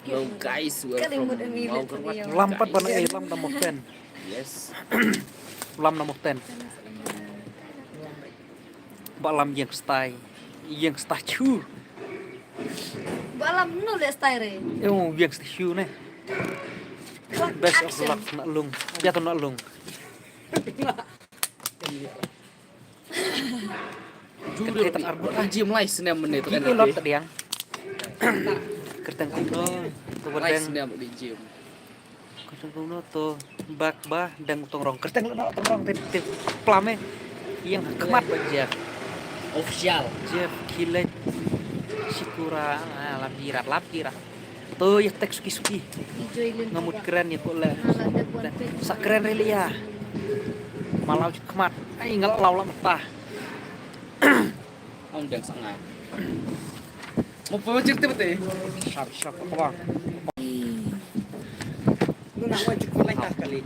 Hello, guys. We're from Mawkyrwat. Lam pat ban ai lam da mo ten. Yes. Lam da mo ten. Ba lam ïeng stai. Ïeng stai chu. Ba lam no le stai re. Ïeng stai chu ne. Best of luck na lung. Biat na lung. Juri tak arbut ah jim lai snem menit. Ki ilot tadiang. Kerteng kumno to lai snem di jim. Kerteng kumno to bak ba dang tong rong. Kerteng lo tong rong te te plame. Ïeng khmat ba Jeff. Official. Jeff Kilej Sikura, ah, lam jirat, lam jirat. To ïa tek suki suki. Nga mut kren ïa ko le. Sa kren re lia. Malau chuk khmat. Ai nga lau lam ta. Ong deng sa nga. Mo pa jir te bete. Sar sar ko ba. Lu nak wan chuk lai ta kali.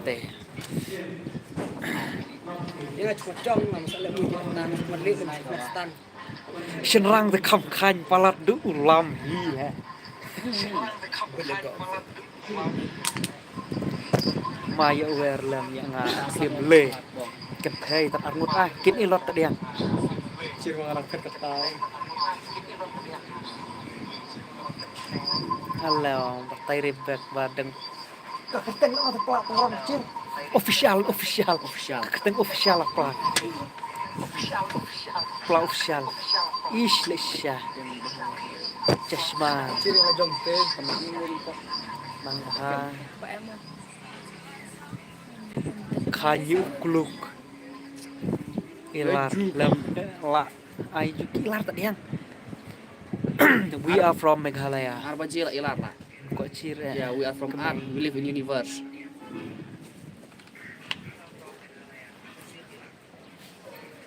Te. Ïa nga chuk chong ngam sa le mu ta na ma le chuk stan. Shynrang te kham khaiñ palat du u lam hi he. Ma ïa wer lem ïa nga khim le. Kynthei tat arngut ah kin ilot tadiang. Alo, batai rebek ba deng. Ka kyrteng la ta pla pla ram chir. Official, official. Official. Ka kyrteng official la pla. Pla official. Ish le sha. Chashma. Chir la jong te. Mang ha. Khanyu kluk. Ilar lem la. Ai ju ki ilar ta diang. We are from Meghalaya. Arba jil ilar la. Ko chir. Yeah, we are from art. We live in universe.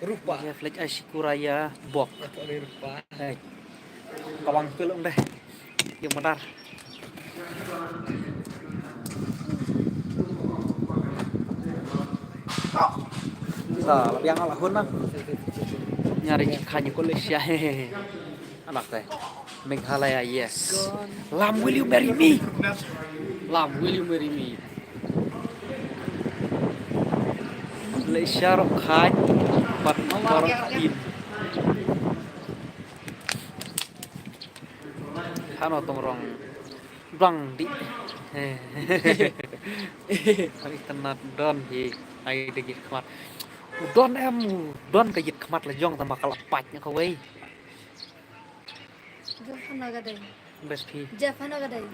Rupa. Jeff lek ai Sikuraya bok. Rupa. Hey. Kawang pil ong deh. Yung madar. Sa, labiang ala hun na. Nyari khanyu ko le sia. Anak deh. Meghalaya, yes. Lam, will you marry me? Lam, will you marry me? Le sharok khan pat torok in. Hano tong rong blang di. Ai tanat don hi ai de git khmat. Don em don ka git khmat la jong ta ma ka la pat nya ka wei. Jeff hano ka dei. Best phi. Jeff hano ka dei.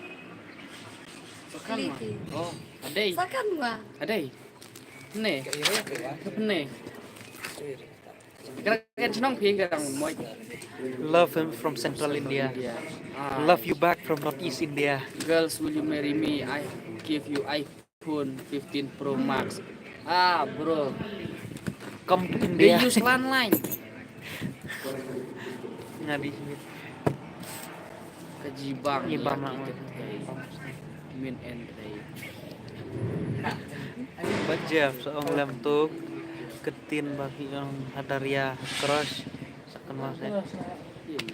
Sakan ma. Liki. Oh, adei. Sakan ma. Adei. Ne. Ne. Kira kira chnong phi kira moi. Love him from Central India. Ah. Love you back from Northeast India. Girls, will you marry me? I give you I phone fifteen Pro Max. Ah, bro. Come to India. They use landline. Ngadi. Ka jibang. Jibang lah. Min and Ray. Ba Jeff sa ong lem tu. Ketin ba ki ong hadaria crush. Sa kan ma se.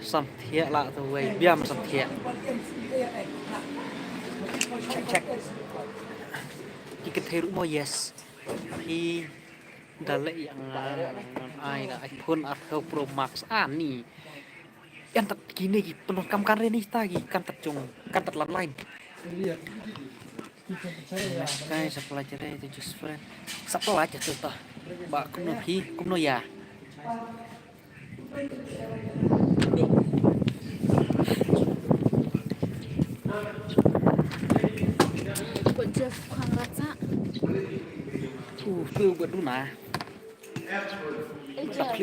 Samthiah lah tu wei biam samthiah. Check check. Ki kthei ruh mo yes. Hi da leh ïa nga ai da iPhone arphew Pro Max ani. Yan tat kine ki pyndonkam kan re ni ta ki kan tat jong kan tat landline. Kai sa pla jere tu just friend. Sa pla jere tu ta. Ba kumno hi kumno ya. Ko Jeff khang rasa. Uh, tu buat duna. Eh, Jeff.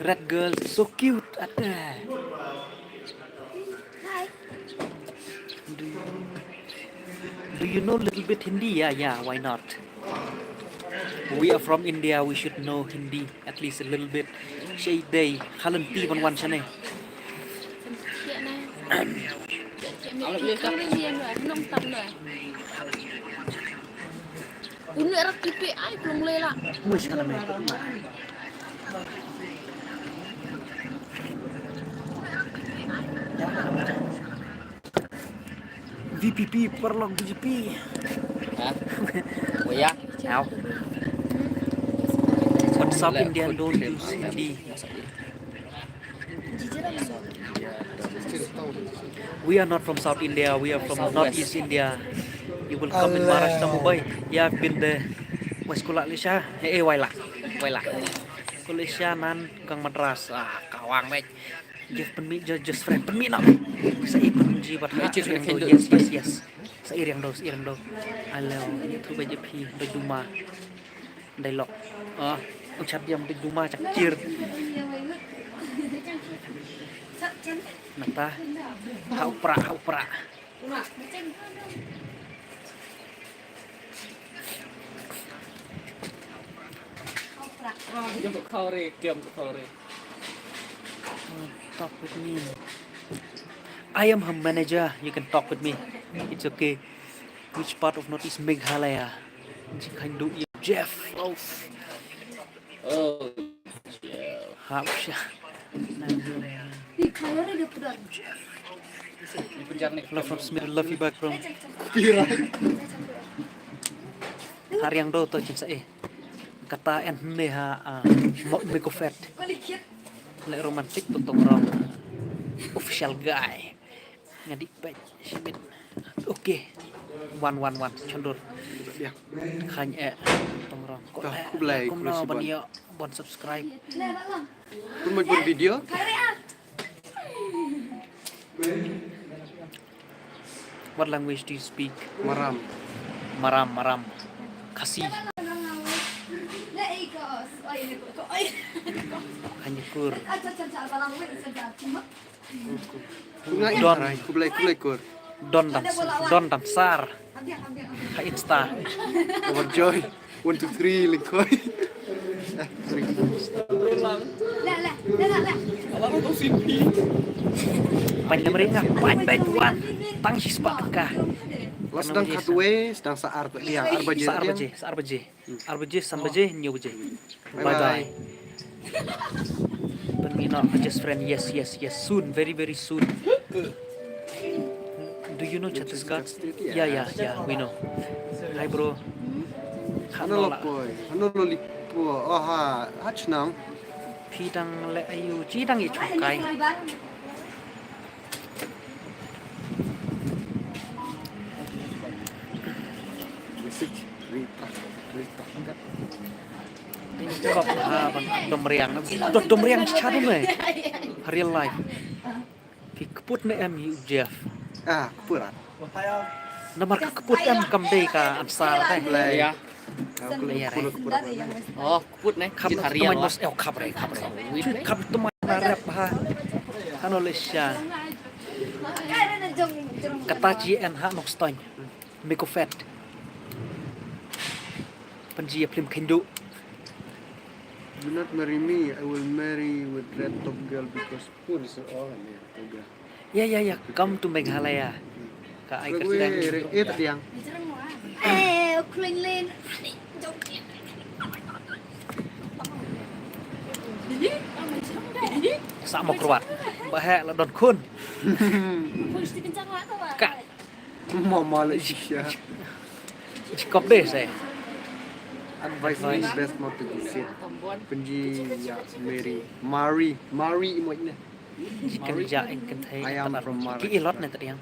Red girl, so cute. Ada. Hi. Do you, do you know little bit Hindi? Yeah, yeah, why not? We are from India, we should know Hindi at least a little bit. Shei dei, khalan ti ban wan shane. Unu erak tipe ai klong lela. Mush khalan me. V P P paralok B J P. Ha? Oh ya. Now. But South Indian don't use Hindi. We are not from South India. We are from Northeast India. You will come in Maharashtra, Mumbai. Yeah, I've been there. West Kula Lisha. Eh, eh, Waila. Waila. Kula Lisha nan kang Madras. Ah, kawang baik. Jeff pynmih, just, just friend pynmih noh. Sa i pynji bad ha. Yes, yes, yes. Sa i riang do, sa i riang do. Alo, tu ba je phi ba duma. Dai lok. Ah, u chat diam ba duma chak chir. Nata. Ha u pra, ha u pra. Talk with me. I am her manager. You can talk with me. It's okay. Which part of Northeast Meghalaya? Jingkhain du Jeff. Oh. Hap sha. Love from Smir, love you back from. Hariang do to jin sa eh. Kata en ne ha, ah, mo me ko fet. Le romantic to tong rong. Official guy. Ngadi pet shibit. Okay. One, one, one. Chondur. Ya. Khain eh tong rong. Ko eh, khublai, khublai shibun. Bon subscribe. Pun mo pun video. What language do you speak? Maram. Maram, Maram. Khasi. Khanyikur. Don. Khublei, khublei kur. Don Dam, Don Damsar. Ha Insta. Overjoy. One, two, three, Lyngkhoi. Pynlem ring ah, pynbeit wan. Tang shi spah ka. Sdang khatwei, sdang sa ar baje, ar baje. Sa ar baje, sa ar baje. Ar baje, san baje, hynñiew baje. Bye bye. Pynmih noh, just friend. Yes, yes, yes. Soon, very, very soon. Do you know Chhattisgarh? Yeah, yeah, yeah, we know. Hi, bro. Hano lo poi, hano lo li po. Oh, ha, ha chnang. Phi dang leh aïu, chi dang i chukai. Message, retract, retract. Ini coba, ah, ban dom riang. Dom, dom riang cha dum eh. Real life. Ki kput ne em hi u Jeff. Ah, kput ah. Namar ka kput em kam dei ka answer eh. Blei. Ya. Aku lagi kput, kput apa? Oh, kput ne. Khap tu mai mos, eh, khap re, khap re. Khap tu mai na rep ha. Hano le sha. Kata chi en ha nok stoin. Miko fet. Panji ya phlim khindu. Do not marry me, I will marry with red top girl because poor is all I marry. Top girl. Ya, ya, ya, come to Meghalaya. Ka ai ka sdang. Eh, tadiang. Eh, Khlin Lin. Sa Mawkyrwat. Ba heh la don khun. Ka. Mama la isha. Jikop deh saya. Advice is best not to be said. Panji ya Mary. Mari. Mari imo ine. Jikan ja ing kan thai. I am from Mari. Ki ilot ne tadiang.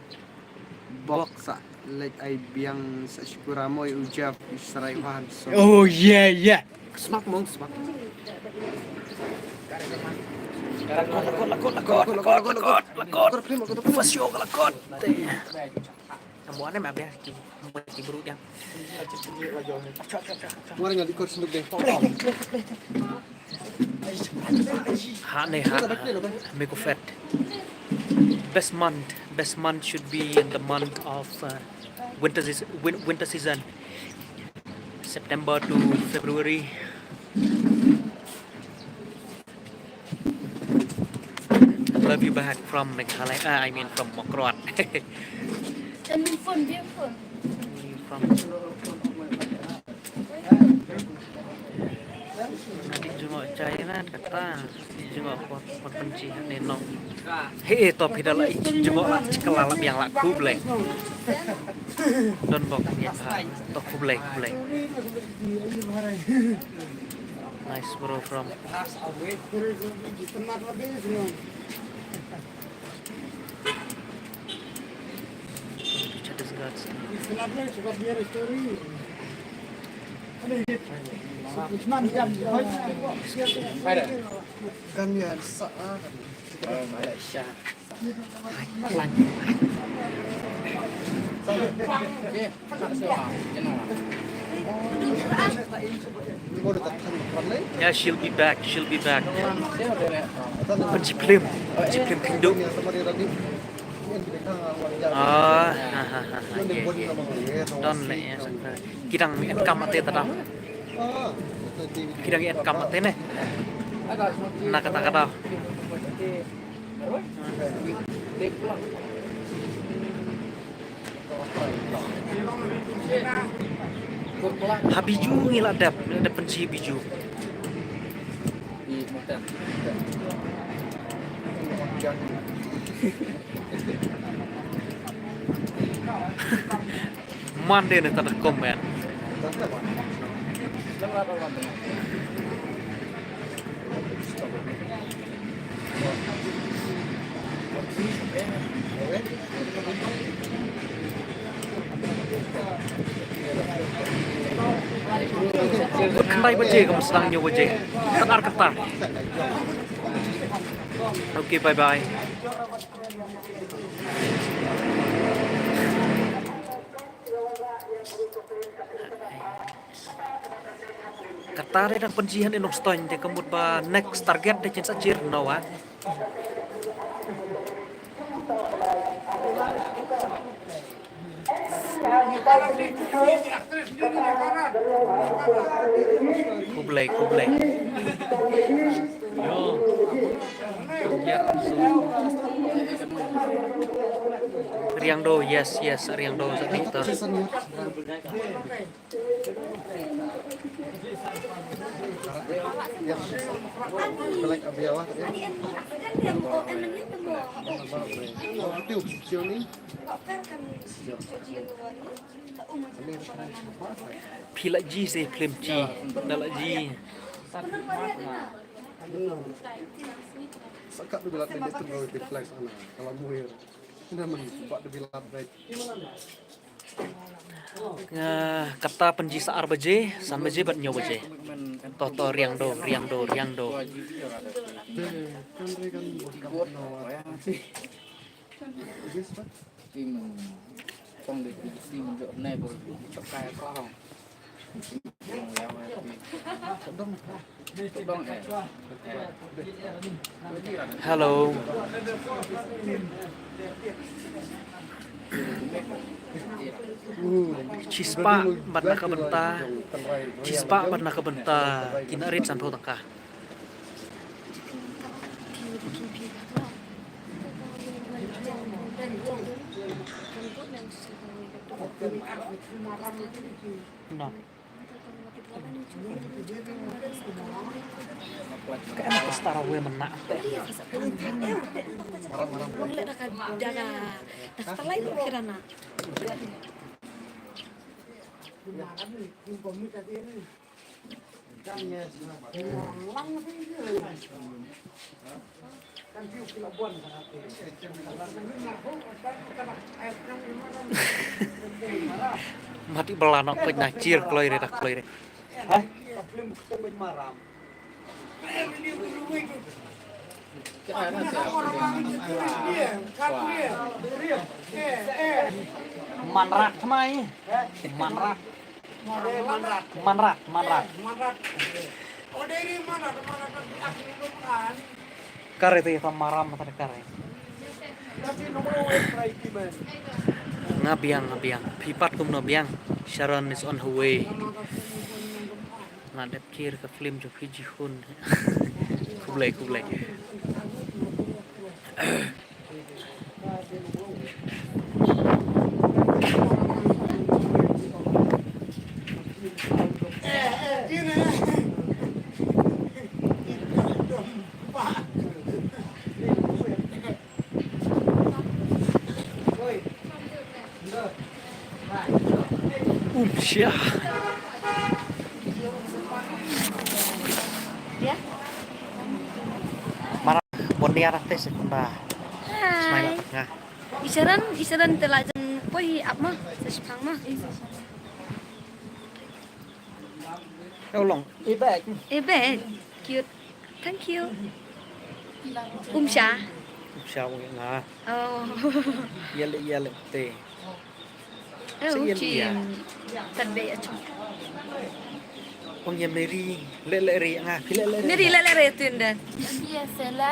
Bok sa lek ai biang sa syukura moi ujab israi wan so. Oh yeah, yeah. Smak mong smak. Lakot, lakot, lakot, lakot, lakot, lakot, lakot, lakot. First show lakot. Ambo ane ma bia ki, ki bru yang. Wara ngali kor senduk deh. Ha ne ha. Miko fet. Best month, best month should be in the month of uh, winter, seas- win- winter season. September to February. Love you back from Meghalaya. Ah, I mean from Mawkyrwat. From Nadik jenguk China kata jenguk kuat kuat benci ni no. He to pida la jenguk la chikala la biang la khublei. Don bok ya ha to khublei khublei. Nice bro from Chhattisgarh. Kan ya sa. Yeah, she'll be back. She'll be back. Kan ji film, ji film kendo. Ah, ha ha ha ha. Yeah, yeah. Don le ya. Kidang et kam ate tada. Kidang et kam ate ne. Na kata kata. Ha biju ngi la dep, la dep pensi biju. Monday ne tada komen. Khyndai baje ka mustang nyo baje. Tang ar kata. Okay, bye bye. Kat Ta dei dang pynji hangne Nongstoiñ, te ka mut ba next target te kin sa jia noh wa. Khublei, khublei. Riangdo, yes, yes, Riangdo sa ni ta. Phi la ji se phlim ji. Da la ji. Sakat du bilat bendit tu bro, di flex ana. Kalau muir. Ina man bak du bilat bait. Nga kata pynji sa ar baje, san baje bad hynñiew baje. To to Riangdo, Riangdo, Riangdo. Hello. Chispah bad na ka bynta. Chispah bad na ka bynta. Kine rit sanphew tyngka. No. Ka em ka star we mena. Mati bela nak pej na jir kloi re dak kloi re. Hah? Manrak kemai. Manrak. Manrat, manrat. Kare tu ya maram mata kare. Nga biang, nga biang. Phi pat kumno biang. Sharon is on her way. Nga dep kir ka film jong phi jihun. Khublei, khublei. Um, siah. Ya. Mara, bon dia dah teh sekunda. Hai. Smile nga. Isaran, isaran telah jan poi ap mah, sesipang mah. Eo long. Eh, bag. Eh, bag. Cute. Thank you. Umsha. Umsha ong nga. Oh. Yale, yale te. Eh, uchi. Tad be ya chong. Ong ya Mary, le le re nga, phi le le re. Mary le le re tu nda. Yes, sela.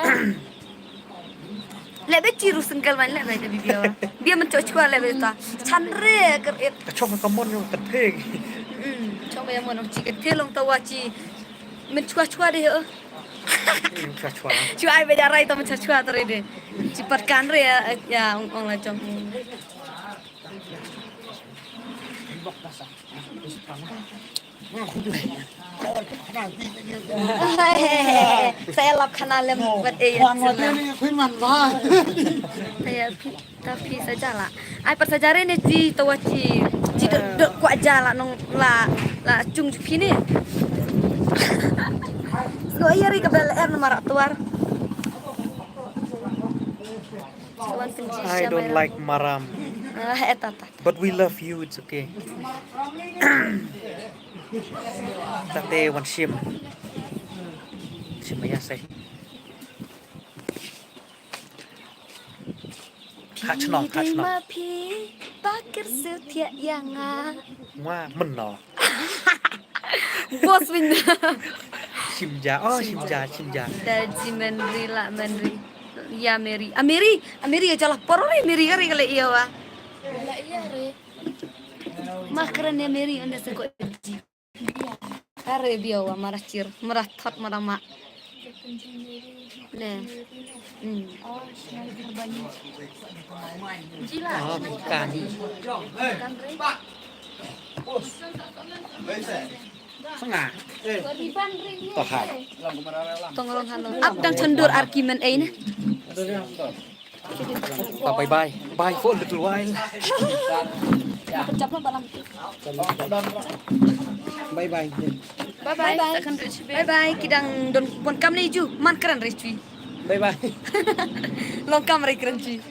Leh bad chi ruh sengkal ban leh bad ka bibiaw. Bia men chok chwa leh bad ta. Chan re ker it. Ka chong ka mon yo ka theng. Hmm, chong ba ya mon chi ka theng long ta wa chi. Men chwa chwa de. Chwa chwa. Chwa ai ba ja rai ta men chwa chwa ta re de. Chi pat kan re ya, ya ong ong la chong. Sa ïalap khana lem bad eh. Wan wat ne khun man ba. Sa ïa phi ta phi sa jala. Ai pat sa jare ne ji to wa ji. Ji dok dok kwa jala nong la la chung ju phi ne. So ïa ri ka bel er na mara tuar. I don't like maram. Ah, eh, ta, ta. But we love you, it's okay. Tate wan shim. Shim ya sai. Kha chnong, kha chnong. Phi dei ma phi, ba ker sil thiah ïa nga. Nga, mynno. Boss win. Shim ja, oh, shim ja, shim ja. Dal ji Mary la Mary. Ya Mary. A Mary, a Mary ya jala poro ni Mary kare kale iya wa. Ma kren ya Mary ande se ko ji. Kare biya wa mara chir, mara thot, mara ma. Ne. Hmm. Jila. Ah, bukan. Sanga. Toha. Tong long hano. Ap dang chondur argument ei ne. Bye bye. Bye for a little while. Bye bye. Bye bye. Bye bye. Ki dang don pon kam ne ju man kren re chui. Bye bye. Long kam re kren chui.